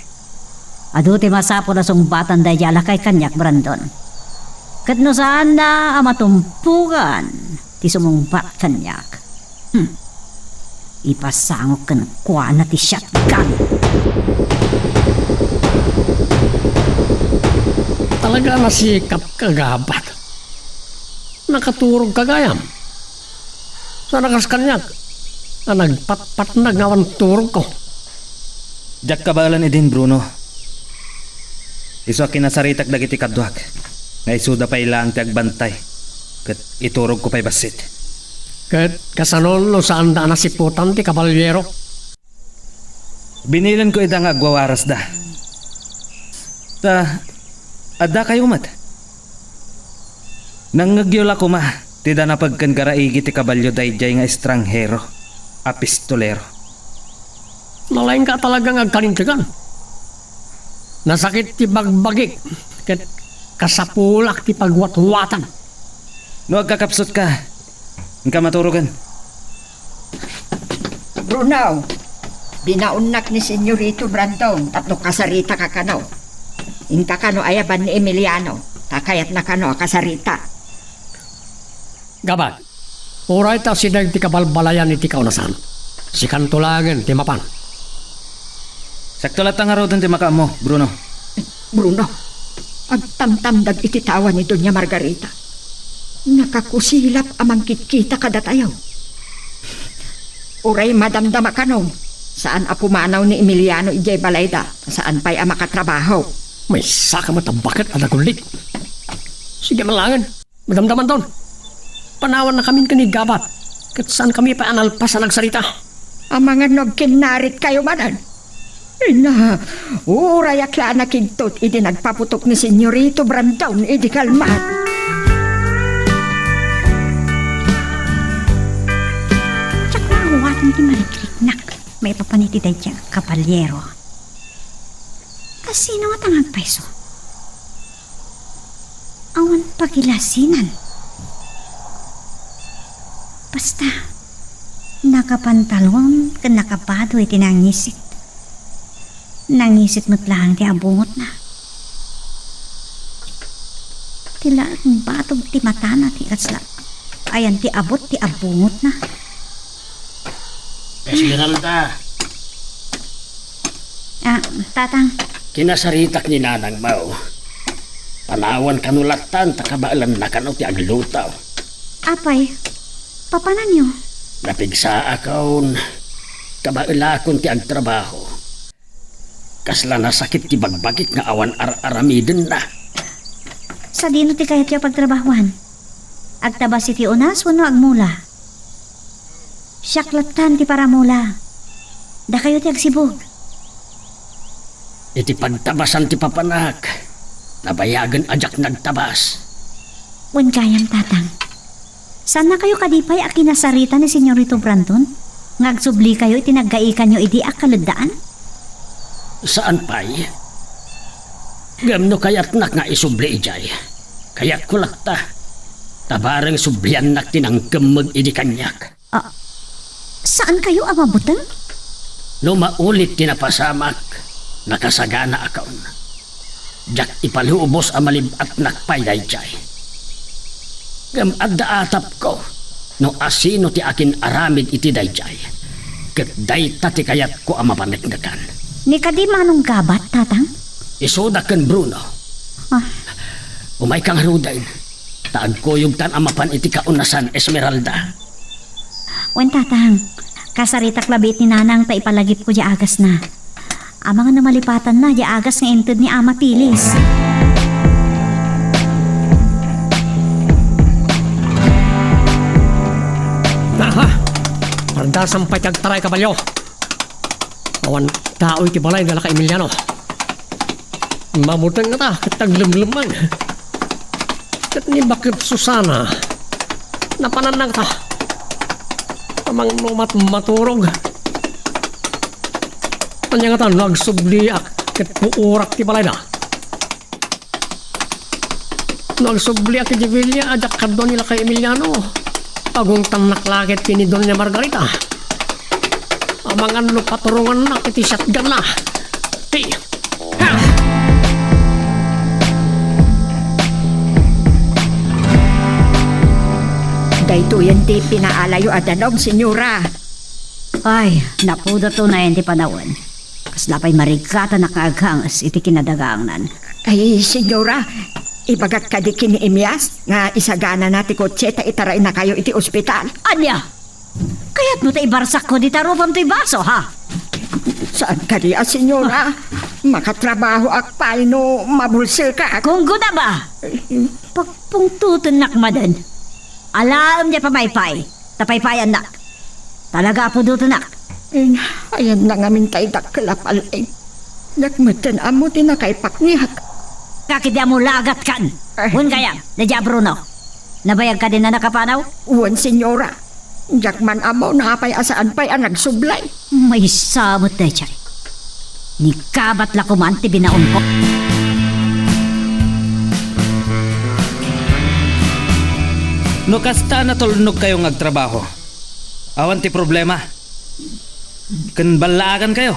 Adu ti masapul a sungbatan daydiay a lakay kaniak, Brandon. Ket no saanna a matumpogan ti sumungbat kaniak, hmm, ipasangok kenkuana ti shotgun. Talaga a nasikapka, kabat. Nakaturogka gayam. Saan a kas kaniak a nagpatpatnag nga awan turogko. Diak kabaelan idin, Bruno. Isu a kinasaritak dagiti kaduak nga isuda pay laeng ti agbantay ket iturogko pay bassit. Ket kasano no saanda a nasiputan ti kabalyero? Binilenko ida nga agwawarasda. Ta, addakayo met. Nangngegyo la koma ti danapeg ken garaigi ti kabalio daydiay nga estranghero a pistolero. Nalaingka talaga nga agkalintegan. Nasakit ti bagbagik ket kasapulak ti pagwatwatan. No agkakapsutka, inka maturogen. Bruno, binaonnak ni Senyorito Brandon tapno kasaritaka kano. Inka kano ayaban ni Emiliano, ta kayatna kano a kasarita. Gabat, uray ta asideg ti kabalbalayan iti kaunasan, sikanto laengen ti mapan. Sakto latta ngaruden ti makaammo, Bruno. Bruno, agtamtamdag iti tawa ni Doña Margarita. Nakakusilap a mangkitkita kadatayo. Uray madamdama kano, saan a pumanaw ni Emiliano idiay balayda, saan pay a makatrabaho. Maysaka met a baket a nagullit. Sige man laengen. Madamdamanton, panawannakamin ken ni Gabat, ket saankami pay a nalpas a nagsarita. Amangan no agkinnaritkayo manen. Ina, urayak la a nakigtot idi nagpaputok ni Senyorito Brandon idi kalman. Diak maawaten ti marikriknak maipapan iti daydiay a kabalyero. Kasino ngata nga agpayso? Awan pagilasinan. Basta, nakapantalon ken nakabado iti nangisit. Nangisit met laeng ti abungotna. Ti laeng batog ti matana ti kasla ayan ti abot ti abungotna. Esmeralda. Ah, Tatang. Kinasaritak ni Nanang Mau. Panawan kano lattan ta kabaelanna kano ti agluto. Apay, papananyo? Napigsaakon, kabaelakon ti agtrabaho. Kasla nasakit ti bagbagik nga awan ar-aramidenna. Sadino ti kayatyo a pagtrabahoan? Agtabas iti unas wenno agmula? Siak lattan ti paramula. Dakayo ti agsibug. Iti pagtabasan ti papanak, nabayagen a diak nagtabas. Wen gayam, Tatang. Saannakayo kadi pay a kinasarita ni Senyorito Brandon nga agsublikayo iti naggaikanyo idi a kaleddaan? Saan pay. Ngem no kayatnak nga isubli idiay, kayatko latta. Ta bareng subliannak ti nangkemmeg idi kaniak. Ah, saankayo a mabuteng? No maulit ti napasamak, nakasaganaakon. Diak ipalubos a malib-atnak pay daydiay. Ngem adda atapko no asino ti akin-aramid iti daydiay, ket dayta ti kayatko a mapaneknekan. Ni kadi manong gabat, Tatang? Isuda ken Bruno. Ah. Umayka ngaruden, ta agkuyogtan a mapan iti kaunasan, Esmeralda. Wen, Tatang, kasaritak labi iti nanang ta ipalagipko diay agasna. Amangan no malipatanna diay agas nga inted ni Ama Pilis. Aha! Pardasam pay ti agtaray, kabalio. Awan tao iti balay nga Laka Emiliano. Mabuteng ngata ket aglemlemmang. Ket ni Baket Susana, napananna ngata. Amangan no mat-, maturog. Ania ngata no agsubliak ket puurak ti balayna? No agsubliak iti bilia a diak kadua ni Lakay Emiliano, pagungtannak la ket ken ni Doña Margarita. Amangan no paturongannak iti siatganna. Ti-, ha! Daytoyen ti pinaalayo a danum, Senyora. Ay, napudoto nayen ti panawen. Kasla pay marigatanak nga aghanges iti kinadagangnan. Ay, Senyora, ibagak kadi ken ni Emias nga isaganana ti kotse ta itaraynakayo iti ospital. Ania? Kayatmo ta ibarsakko dita rupam toy baso, ha? Saan kadi a, Senyora? Ah. Makatrabahoak pay no mabulsekak. Kunkunam a! Pagpungtotennak manen. Alaem diay pamaypay. Ta paypayannak. Talaga a pudotenak. Ina, ayanna ngamin tay dakkel a pal-ing. Diak metten ammo ti nakaipakniak. Ket di ammo la agatkan. Eh. Wen gayam, ni Dia Bruno. Nabayag kadi a nakapanaw? Wen, Senyora. Diak man ammo no apay a saan pay a nagsublay. Maysa met daydiay. Ni gabat la koman ti binaonko. No kasta a natulnogkayo nga agtrabaho, awan ti problema. Ken ballaagankayo.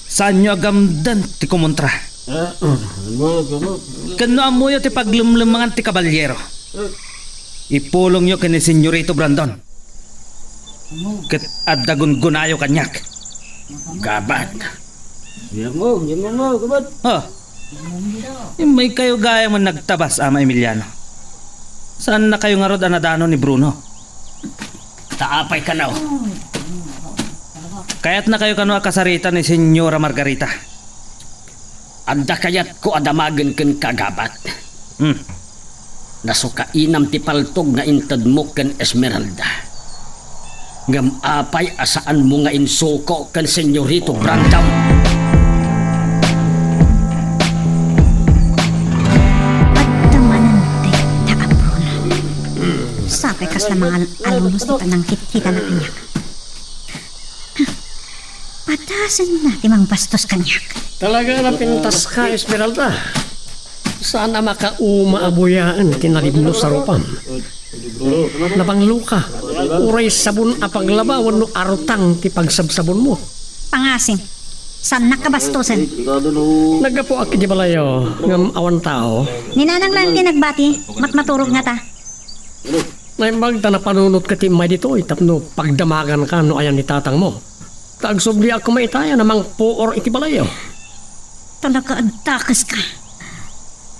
Saanyo a gamden ti kumontra. Ken no ammoyo ti paglemlemmangan ti kabalyero, ipulongyo ken ni Senyorito Brandon. Ket adda gungunayo kaniak. Gabat. Diak mo, diak mo, gabat. Oh. Immaykayo gayam a nagtabas, Ama Emiliano. Saannakayo ngarud a nadanon ni Bruno? Ta apay kano? Kayatnakayo kano a kasarita ni Senyora Margarita? Adda kayatko a damagen kenka, gabat. Hmm. Nasukainam ti paltog nga intedmo ken Esmeralda. Ngem apay a saanmo nga insuko ken Senyorito Brandon? Adda manen dayta a Bruno. Sapay kasla mangal-alunos ti panangkitkitana kaniak. Padasenna ti mangbastos kaniak. Talaga a napintaska, Esmeralda. Saan a makauma a buyaen ti nalibnos a rupam. Nabangloka. Uray sabon a paglaba wenno arutang ti pagsabsabonmo. Pangasim. Saannak a bastosen. Naggapuak idiay balayo, ngem awan tao. Ni Nanang laeng ti nagbati, matmaturog ngata. Naimbag ta napanunotka ti immay ditoy tapno pagdamaganka no ayan ni tatangmo. Ta agsubliak koma itay a mangpuor iti balayyo. Talaga a dakeska.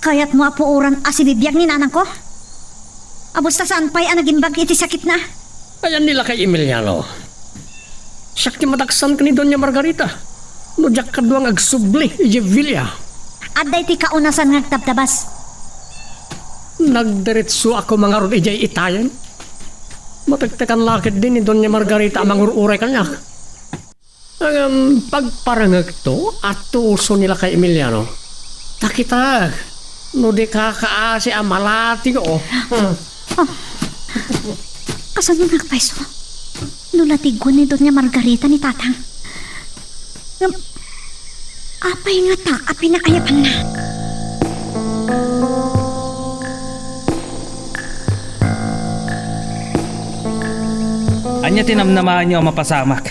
Kayatmo a puoran a sibibiag ni nanangko? Abus ta saan pay a nagimbag iti sakitna? Ayan ni Lakay Emiliano. Siak ti madaksan ken ni Doña Margarita. No diak kadua nga agsubli idiay villa. Adda iti kaunasan nga agtabtabas. Nagdiretsoak koma ngarud idiay itayen. Matektekan la ketdi ni Doña Margarita a mangur-uray kaniak. Ngem pagparangekto, atuso ni Lakay Emiliano. Ta kitak, no di kakaasi a malatigo. Ah, kasano nga payso? No latigko ni Doña Margarita ni Tatang. Ngem, apay ngata a pinaayabanna? Ania ti namnamaenyo a mapasamak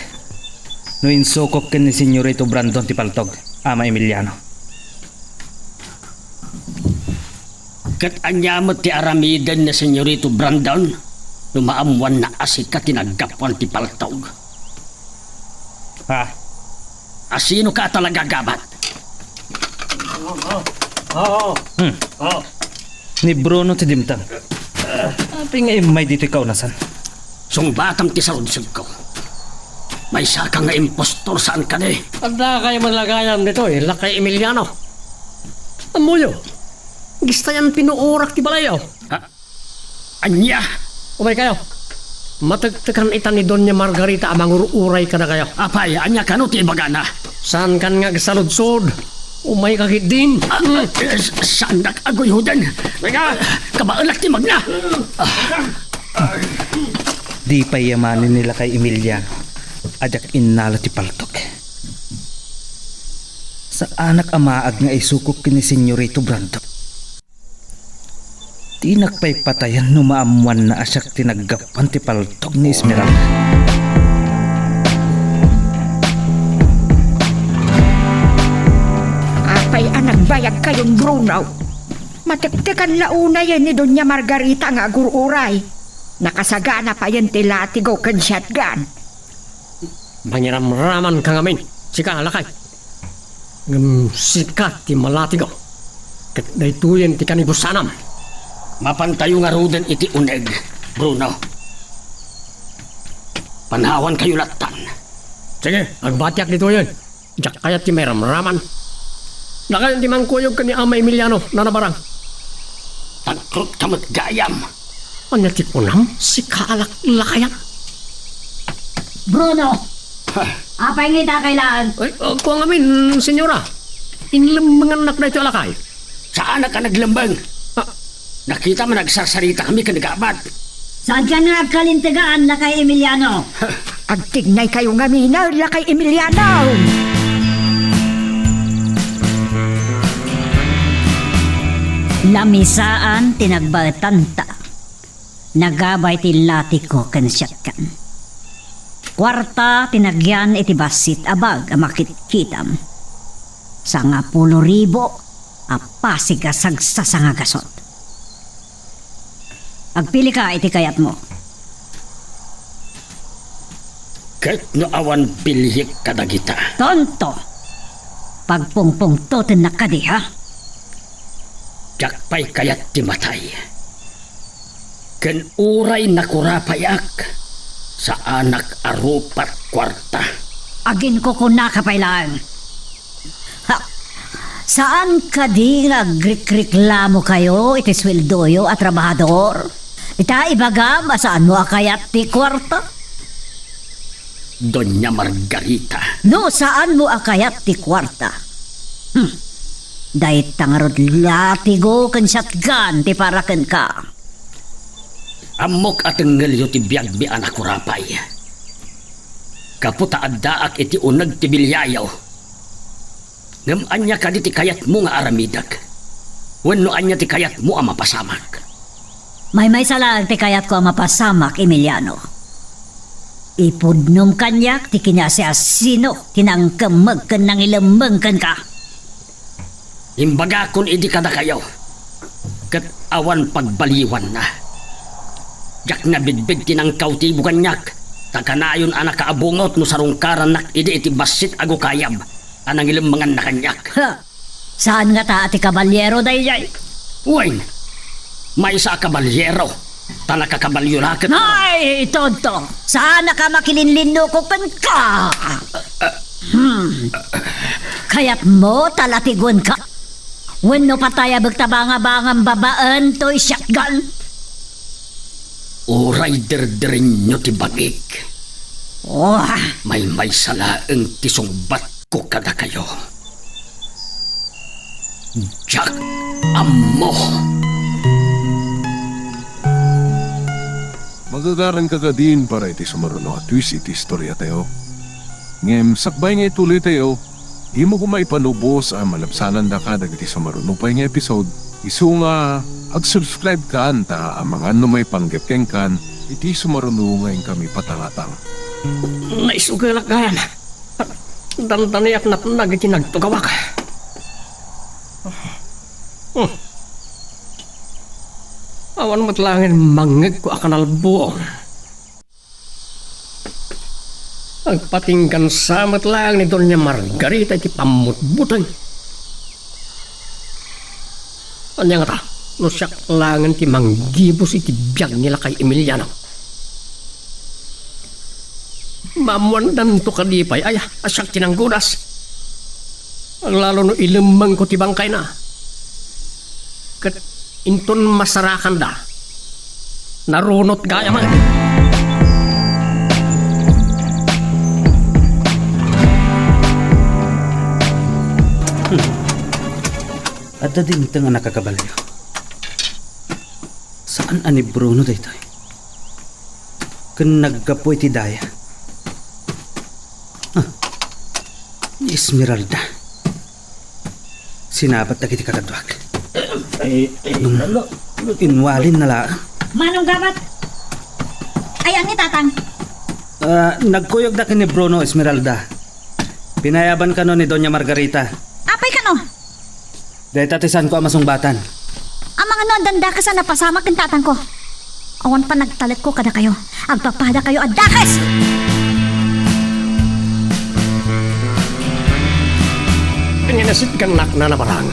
no insukok ken ni Senyorito Brandon ti paltog, Ama Emiliano? Ket ania met ti aramiden ni Senyorito Brandon no maammoanna a sika ti naggapuan ti paltog? Ha? Asinoka a talagagabat? Hmm. Ni Bruno ti dimteng. Apay nga immay ditoy kaunasan? Sungbatam ti sarudsodko. Maysaka nga impostor saan kadi. Addakayo met la gayam ditoy, Lakay Emiliano. Ammoyo, gistayan pinuorak ti balayyo. Ha? Ania? Umaykayo. Matektekan ita ni Doña Margarita a mangur-uray kadakayo. Apay, ania kano ti ibagana? Saankan nga agsaludsod? Umayka ketdin. Ah, ah, eh, s-, saannak a guyhoden. Umayka. Kabaelak ti magna. Di pay yamanen ni Lakay Emiliano a diak innala ti paltog. Saanak a maag nga isukok ken ni Senyorito Brandon. Dinak pay patayen no maammoanna a siak ti naggapuan ti paltog ni Esmeralda. Apay a nagbayagkayon, Bruno? Matektekan la unayen ni Doña Margarita nga agur-uray. Nakasagana payen ti latigo ken shotgun. Mangiramramanka ngamin, sika, lakay. Ngem sika ti malatigo. Ket daytoyen ti kanibusanam. Mapantayo ngaruden iti uneg, Bruno. Panawankayo lattan. Sige, agbatiak ditoyen. Diak kayat ti mairamraman. Dakayo ti mangkuyog ken ni Ama Emiliano, nanabarang. Tagkrutka met gayam. Ania ti kunam? Sika a lak-, lakayam? Bruno! Ha? Apay nga ita kailangan? Ay, uh, kua ngamin, senyora. Inlemmengannak daytoy a lakay. Saanak a naglembeng. Ah. Nakita man agsarsarita kami ken ni Gabat. Saankan nga agkalintegan, Lakay Emiliano? Agtignaykayo ngamin, Lakay Emiliano! Lamisaan ti nagbaetanta. Nagabay ti latigo ken shotgun. Kuarta ti nagyan iti bassit a bag a makitkitam. Sangapulo ribu a pasig a sagsasangagasut. Agpilika iti kayatmo. Ket no awan piliek kadagita? Tonto! Pagpungpungtotennak kadi, ha? Diak pay kayat ti matay. Ken uray nakurapayak, saanak a rupat kuarta. Aginkukunaka pay laeng. Ha, saan kadi nga agrikreklamokayo iti sueldoyo a trabahador? Ita, ibagam a saanmo a kayat ti kuarta? Doña Margarita. No saanmo a kayat ti kuarta, hmm, dayta ngarud latigo ken shotgun ti para kenka. Ammok a tengngelyo ti biagmi a nakurapay. Gapu ta addaak iti uneg ti biliayo. Ngem ania kadi ti kayatmo nga aramidek? Wenno ania ti kayatmo a mapasamak? Maymaysa laeng ti kayatko a mapasamak, Emiliano. Ipudnom kaniak ti kinaasiasino ti nangkemmeg ken nangilemmeng kenka. Imbagakon idi kadakayo, ket awan pagbaliwanna. Diak nabidbid ti nangkautibo kaniak, ta kanayon a nakaabungot no sarungkarannak idi iti bassit a gukayab a nangilemmenganna kaniak. Ha! Saan ngata a ti kabalyero daydiay? Wen, maysa a kabalyero, ta nakakabalyo la ket. Ay, tonto! Saanaka a makilinlinnuko kenka! Hmm. Kayatmo ta latigonka? Wenno patayabek ta bangabangam babaen toy shotgun? Uray derderenyo ti bagik. Oh. Maymaysa laeng ti sungbatko kadakayo. Diak ammo. Magagaranka kadin para iti sumaruno a twist iti istoriatayo. Ngem sakbay nga ituloytayo, dimo koma ipanubos a malabsanandaka dagiti sumaruno pay nga episode, isu nga ag-subscribe kan ta amangan no maipanggep kenkan iti sumaruno nga inkami patangatang. Naisugelak gayam. Dandaniak natnag iti nagtugawak. Hmm. Awan met laengen mangngegko a kanalbuong. Agpatinggan sa met laeng ni Doña Margarita iti pammutbuteng. Ania ngata, no siak laengen ti manggibus iti biag ni Lakay Emiliano? Maammoandanto kadi pay aya a siak ti nanggunas? Aglalo no ilemmengko ti bangkayna. Ket inton masarakanda, narunot gayam. Hmm. Adda dimteng a nakakabalio. Saan a ni Bruno daytoy? Ken naggapu iti daya. Ah, ni Esmeralda. Sinabat dagiti kakaduak. Ay, ay, Nung inwalin na laeng. Manong gabat? Ayan ni Tatang. Ah, nagkuyogda ken ni Bruno, Esmeralda. Pinayaban kano ni Doña Margarita. Apay kano? Dayta ti saanko a masungbatan. Amangan no addan dakes a napasamak ken tatangko. Awan panagtalekko kadakayo. Agpapadakayo a dakes! Ania nasitgan nakna na barang?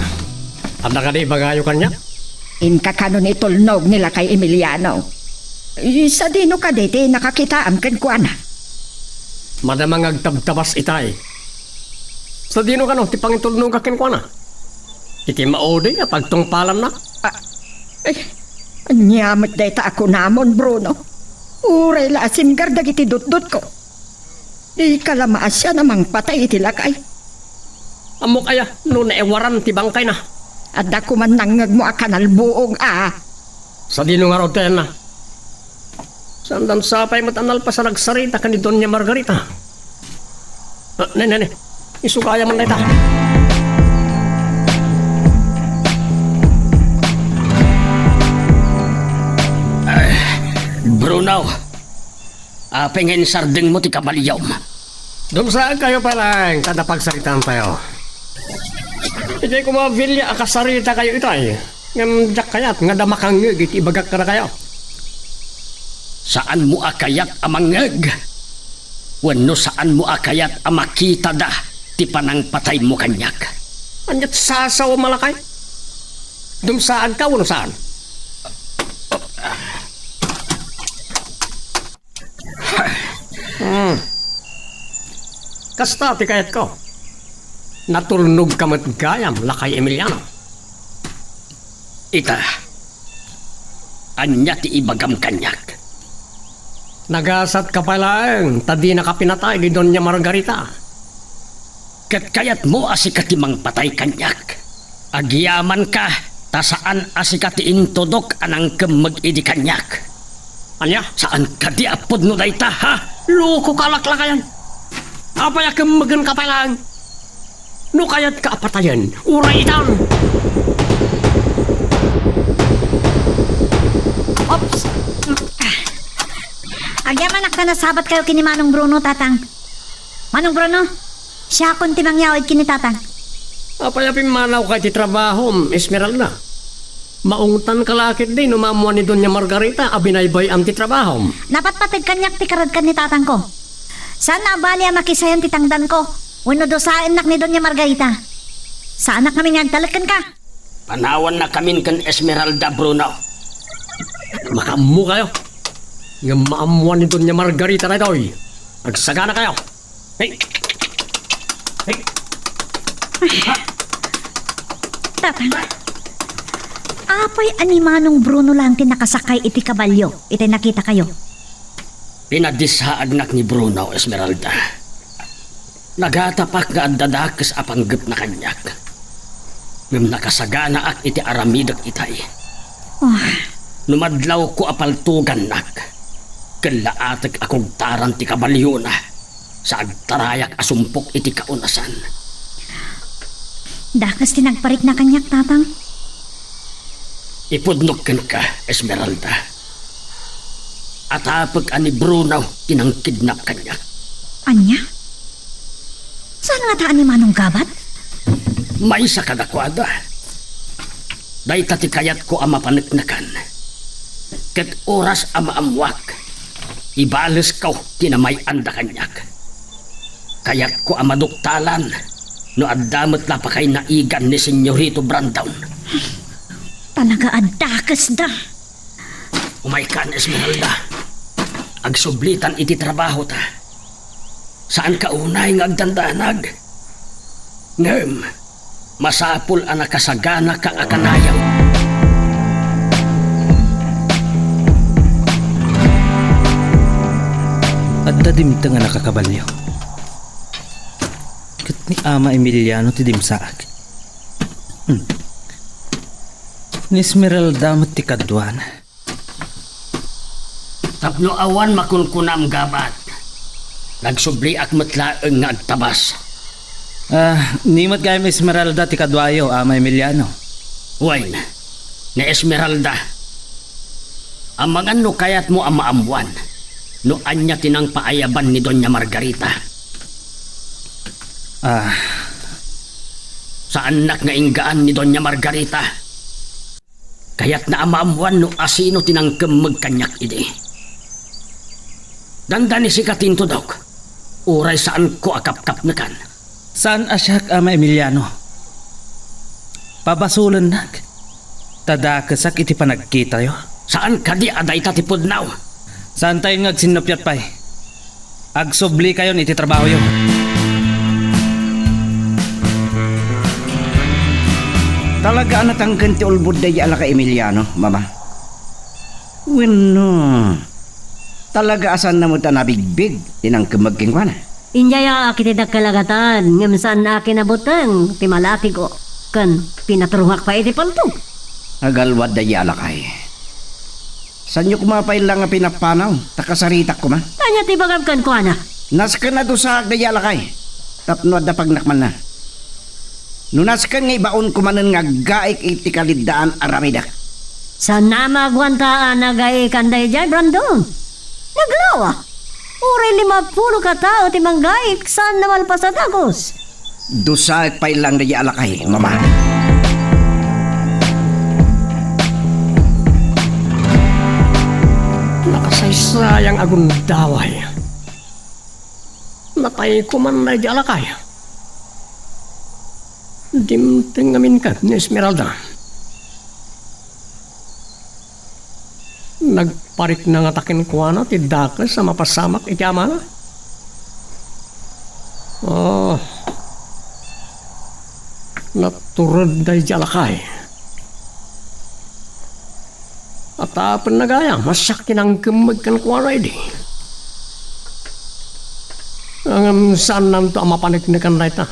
Adda kadi ibagayo kaniak? Inka kano ni tulnog ni Lakay Emiliano. Eh, sadino kadi ti nakakitaam kenkuana? Madama nga agtabtabas itay. Sadino kano ti pangitulnoga kenkuana? Iti maudi a pagtungpalanna? Ah, eh, ania met dayta a kunamon, Bruno? Uray la a simgar dagiti dutdotko. Dika la maasian a mangpatay iti lakay. Ammok aya no naiwaran ti bangkayna? Adda koman nangngegmo a kanalbuong a. Sadino ngarud ti ayanna? Saandan sapay met a nalpas a nagsarita ken ni Doña Margarita. Ah, ne, ne, ne. Isu gayam dayta. Ay, Bruno, apay nga insardengmo ti kabaliom? Dumsaagkayo pay laeng ta adda pagsaritaantayo. Idiay koma bilia a kasaritakayo itay. Ngem diak kayat nga adda makangngeg iti ibagak kadakayo. Saanmo a kayat a mangngeg? Wenno saanmo a kayat a makitada ti panangpataymo kaniak? Aniat sasao a malakay? Dumsaagka wenno saan? Hmm. Kasta ti kayatko. Natulnogka met gayam, Lakay Emiliano. Ita, ania ti ibagam kaniak? Nagasatka pay laeng ta dinaka pinatay ni Doña Margarita. Ket kayatmo a sika ti mangpatay kaniak? Agyamanka, ta saan a sika ti intudok a nangkemmeg idi kaniak. Ania? Saan kadi a pudno dayta, ha? Lokoka a laklakayan! Apay a kemmegenka pay laeng? No kayatka a patayen, uray itan! Oops! Agyamanak ta nasabatkayo ken ni Manong Bruno, Tatang. Manong Bruno, siakon ti mangyaw ken ni Tatang. Apay a pimmanawka iti trabahom, Esmeralda? Maungtanka la ketdi no maammoan ni Doña Margarita a binaybay-am ti trabahom. Napatpateg kaniak ti karadkan ni tatangko. Saanna a bali a makisayan ti tangdanko wenno dusaennak ni Doña Margarita. Saanak ngamin nga agtalek kenka. Panawannakamin ken Esmeralda, Bruno. Makaammokayo. Ngem maammoan ni Doña Margarita daytoy. Agsaganakayo. Hey! Hey! Tatang, apay a ni Manong Bruno lang ti nakasakay iti kabalio iti nakitakayo? Pinadissaagnak ni Bruno, Esmeralda. Nagatapak nga adda dakes a panggepna kaniak. Ngem nakasaganaak iti aramidek itay. Oh. No madlawko a paltugannak, ket laatek a kugtaran ti kabaliona sa agtarayak a sumpok iti kaunasan. Dakes ti nagparikna kaniak, Tatang. Ipudnok kenka, Esmeralda. Atapek a ni Bruno ti nangkidnap kaniak. Ania? Saan ngata a ni Manong Gabat? Maysa kadakuada. Dayta ti kayatko a mapaneknekan. Ket oras a maammuak, ibalesko ti namay-anda kaniak. Kayatko a maduktalan no adda met la pakaynaigan ni Senyorito Brandon. Talaga a dakesda. Umaykan, Esmeralda. Agsublitan iti trabahota. Saanka unay nga agdandanag. Ngem, masapul a nakasaganaka a kanayon. Adda dimteng a nakakabalio. Ket ni Ama Emiliano ti dimsaak. Hmm. Ni Esmeralda met ti kaduana. Tapno awan makunkunam, Gabat, nagsubliak met laeng nga agtabas. Ah, ni met gayam Esmeralda ti kaduayo, Ama Emiliano. Wen, ni Esmeralda. Amangan no kayatmo a maammuan no ania ti nangpaayaban ni Doña Margarita. Ah. Saannak nga inggaan ni Doña Margarita. Kayatna a maammuan no asino ti nangkemmeg kaniak idi. Dandani sika ti intudok, uray saanko a kapkapnekan. Saan a siak, Ama Emiliano. Pabasolennak, ta dakesak iti panagkitayo. Saan kadi a dayta ti pudno? Saantayon nga agsinnuppiat pay. Agsublikayon iti trabahoyo. Talaga a natangken ti ulbod daydi a lakay Emiliano, Mama. Wenno, talaga a saanna met a nabigbig ti nangkemmeg kenkuana? Inyayaak iti dakkel a gatad, ngem saanna a kinabuteng ti malatigo, ken pinaturongak pay iti paltog. Agalwad daydi a lakay. Saanyo koma pay la nga pinapanaw, ta kasaritak koma. Ania ti ibagam kenkuana? Nasken a dusaak daydi a lakay, tapno adda pagnakmanna. No nasken nga ibaonko manen nga aggaik iti kaliddaan aramidek. Saanna a maguanta a nagaikan daydiay, Brandon. Naglawa. Uray lima pulo ka tao ti manggaik, saanna malpas a dagus. Dusaek pay lang daydi a lakay, Mama. Nakasaysayang a gundaway. Natayko man daydi a lakay. Dimteng ngamin ket ni Esmeralda. Nagparikna ngata kenkuana ti dakes a mapasamak iti amana? Oh, natured daydi a lakay. Atapenna gayam a siak ti nangkemmeg kenkuana idi. Ngem saannanto a mapaneknekan dayta,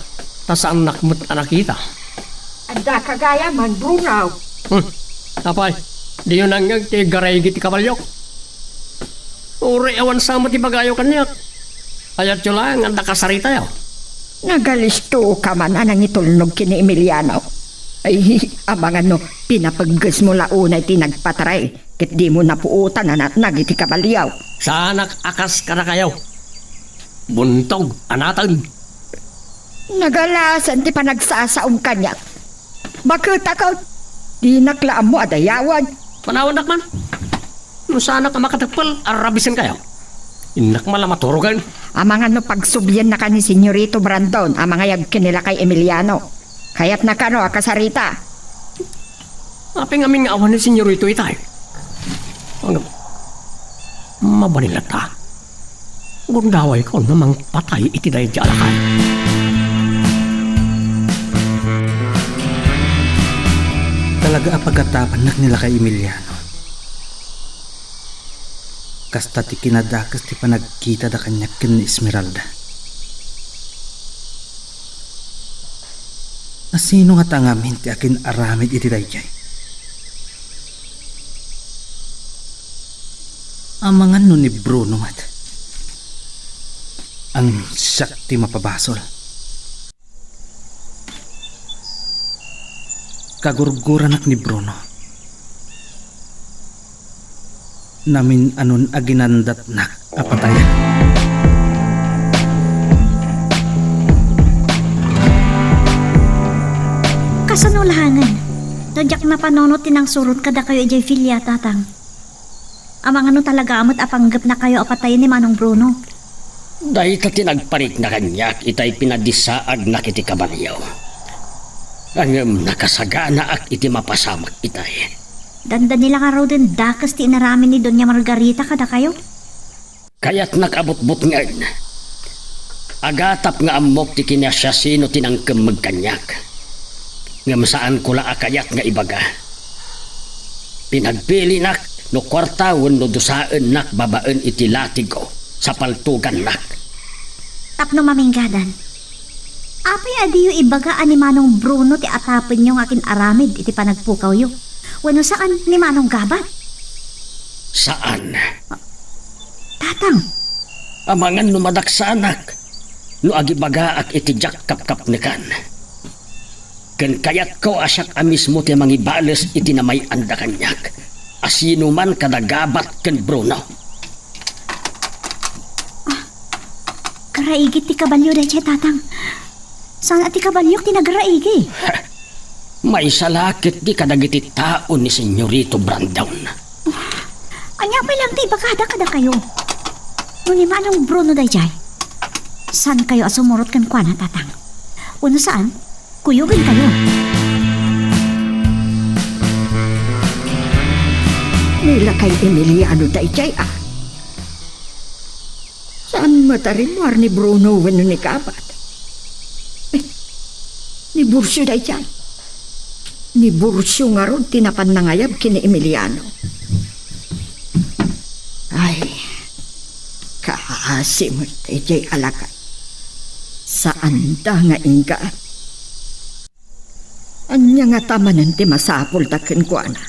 ta saannak met a nakita. Adda ka gayam, Manong Bruno. Hmm. Apay, diyo nangngeg ti iggaraygi ti kabaliok? Uray awan sa met ibagayo kaniak. Kayatyo laeng nga adda kasaritayo. Nagalisto ka man a nangitulnog ken ni Emiliano. Ay, amangan no pinapeggesmo la unay ti nagpatray, ket dimo napuotan a natnag iti kabalio. Saanak a kas kadakayo. Buntog a naten. Nagalasan ti panagsasaom kaniak. Baket a ket, dinak la ammo a dayawen. Panawandak man. No saanak a makateppel, arabisenkayo. Innak man la maturogen. Amangan no pagsubliennaka ni Senyorito Brandon a mangayab ken ni Lakay Emiliano. Kayatna kano a kasarita? Apay ngamin nga awan ni Senyorito itay? Ano? Mabalin latta. Gundawayko no mangpatay iti daydi a lakay. Talaga a pagatapannak ni Lakay Emiliano. Kasta ti kinadakes ti panagkitada kaniak ken ni Esmeralda. Asino ngata ngamin ti akin-aramid iti daydiay? Amangan no ni Bruno met. Ang siak ti mapabasol. Kagurguranak ni Bruno. Namin-anon a ginandatnak a patayen. Kasano laengen? No diak napanunot ti nangsurot kadakayo idiay villa, Tatang. Amangan no talaga met a panggepnakayo a patayen ni Manong Bruno. Dayta ti nagparikna kaniak itay pinadisaagnak iti kabalio. Ngem nakasaganaak iti mapasamak itay. Dandani la ngaruden dakes ti inaramid ni Doña Margarita kadakayo. Kayatnak a butbutngen. Agatap nga ammok ti kinasiasino ti nangkemmeg kaniak. Ngem saanko la a kayat nga ibaga. Pinagpilinak no kuarta wenno dusaennak babaen iti latigko sa paltogannak. Tapno maminggadan, apay a diyo ibaga a ni Manong Bruno ti atapenyo nga akin-aramid iti panagpukawyo? Wenno saan ni Manong Gabat? Saan. Tatang! Amangan no madaksanak no agibagaak iti diak kapkapnekan. Ken kayatko a siak a mismo ti mangibales iti namay-anda kaniak a sinoman kada Gabat ken Bruno. Ah, karaigit ti kabalio daydiay, Tatang. Saan a ti kabaliok ti nagraigi? Maysa la ketdi kadagiti tao ni Senyorito Brandon. Ania pay laeng ti ibagada kadakayo? No ni Manong Bruno daydiay, saankayo a sumurot kenkuana, Tatang? Wenno saan, kuyogenkayo. Ni Lakay Emiliano daydiay, a. Saan met a rimmuar ni Bruno wenno ni Gabat? Eh, ni Burcio daydiay. Ni Burcio ngarud ti napan nangayab ken ni Emiliano. Ay, kaasi met daydiay a lakay. Saanda nga inggaan. Ania ngata manen ti masapulda kenkuana?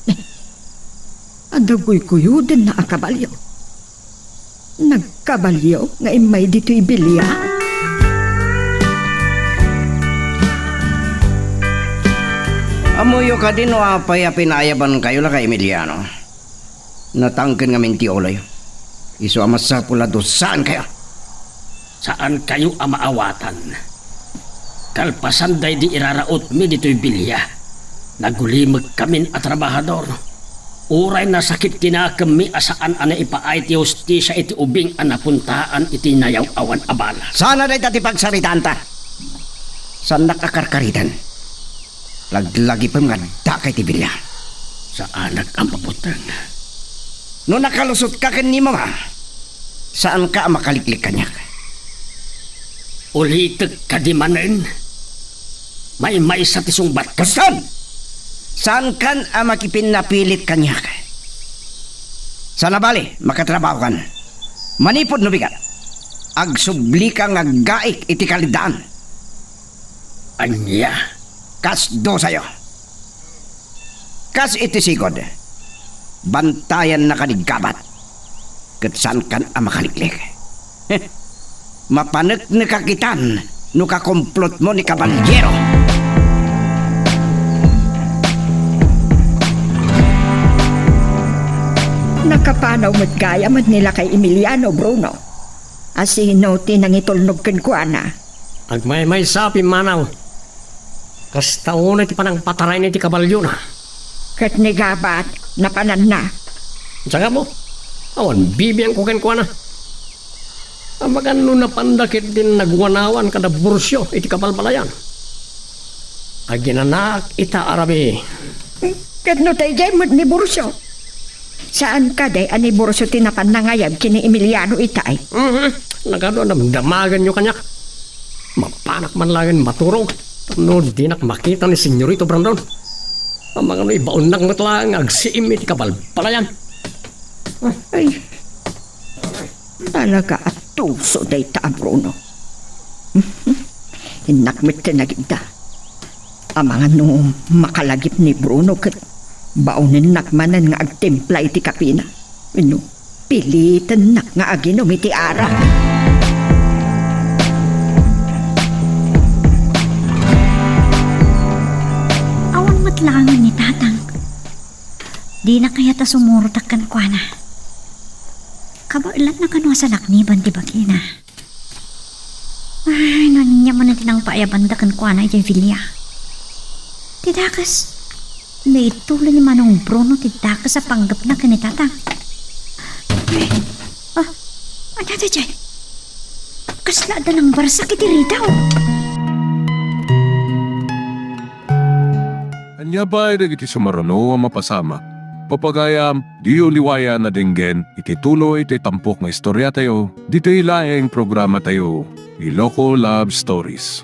Eh, adda guyguyodenna a kabalio. Nagkabalio nga immay ditoy bilia? Ammoyo kadi no apay a pinaayabankayo, Lakay Emiliano? Natangken ngamin ti uloyo. Isu a masapul a dusaenkayo. Saankayo a maawatan. Kalpasan daydi irarautmi ditoy bilia, nagulimekkamin a trabahador. Uray nasakit ti nakemmi a saan a naipaay ti hustisia iti ubing a napuntaan iti nayaw-awan a bala. Saan a dayta ti pagsaritaanta? Saannak a karkariten. Laglagipem nga addaka iti bilia. Saanak a mabuteng. No nakalusotka ken ni Mama, saanka a makaliklik kaniak. Ulitek kadi manen, maymaysa ti sungbatko. Kastan! Saankan a makipinnapilit kaniak. Sana bali, makatrabahokan. Manipud no bigat, agsublika nga aggaik iti kaliddaan. Ania? Kas dusayo. Kas iti sigud, bantayannaka ni Gabat, ket saankan a makaliklik. Mapaneknekak itan no kakomplotmo ni Kabaliero. Nakapanaw met gayam ni Lakay Emiliano, Bruno. Asino ti nangitulnog kenkuana? Agmaymaysa a pimmanaw. Kasta unay ti panangpatarayna iti kabaliona. Ket ni Gabat, napananna. Sangamo, awan bibiangko kenkuana. Amangan no napanda ketdin nagwanawan kada Burcio iti kabalbalayan. Aginanaak ita a rabii. Ket no daydiay met ni Burcio, saan kadi a ni Burcio ti napan nangayab ken ni Emiliano itay? Mhm. Nagado a damdamagenyo kaniak. Mapanak man laeng maturog. No dinak makita ni Senyorito Brandon, amangan no ibaonnak met laeng nga agsiim iti kabalbalayan. Ay, talaga a tuso dayta a Bruno. Innak met ti nagidda. Amangan no makalagip ni Bruno ket baonennak manen nga agtimpla iti kapina. Wenno, pilitennak nga aginum iti ara. Awan met laengen ni Tatang. Dina kayat a sumurotak kenkuana. Kabaelanna kano a salakniban ti bagina. Ay, no ania manen ti nangpaayabanda kenkuana idiay Villa. Ti dakes, naitulo ni Manong Bruno ti dakes a panggepna ken ni Tatang. Ay, ah, ania daydiay? Kasla adda nangbarsak iti ridaw. Ania pay dagiti sumaruno a mapasamak? Pagayam, diyo liwayan a denggen iti tuloy ti tampok nga istoriatayo ditoy laeng programatayo, Iloko Love Stories.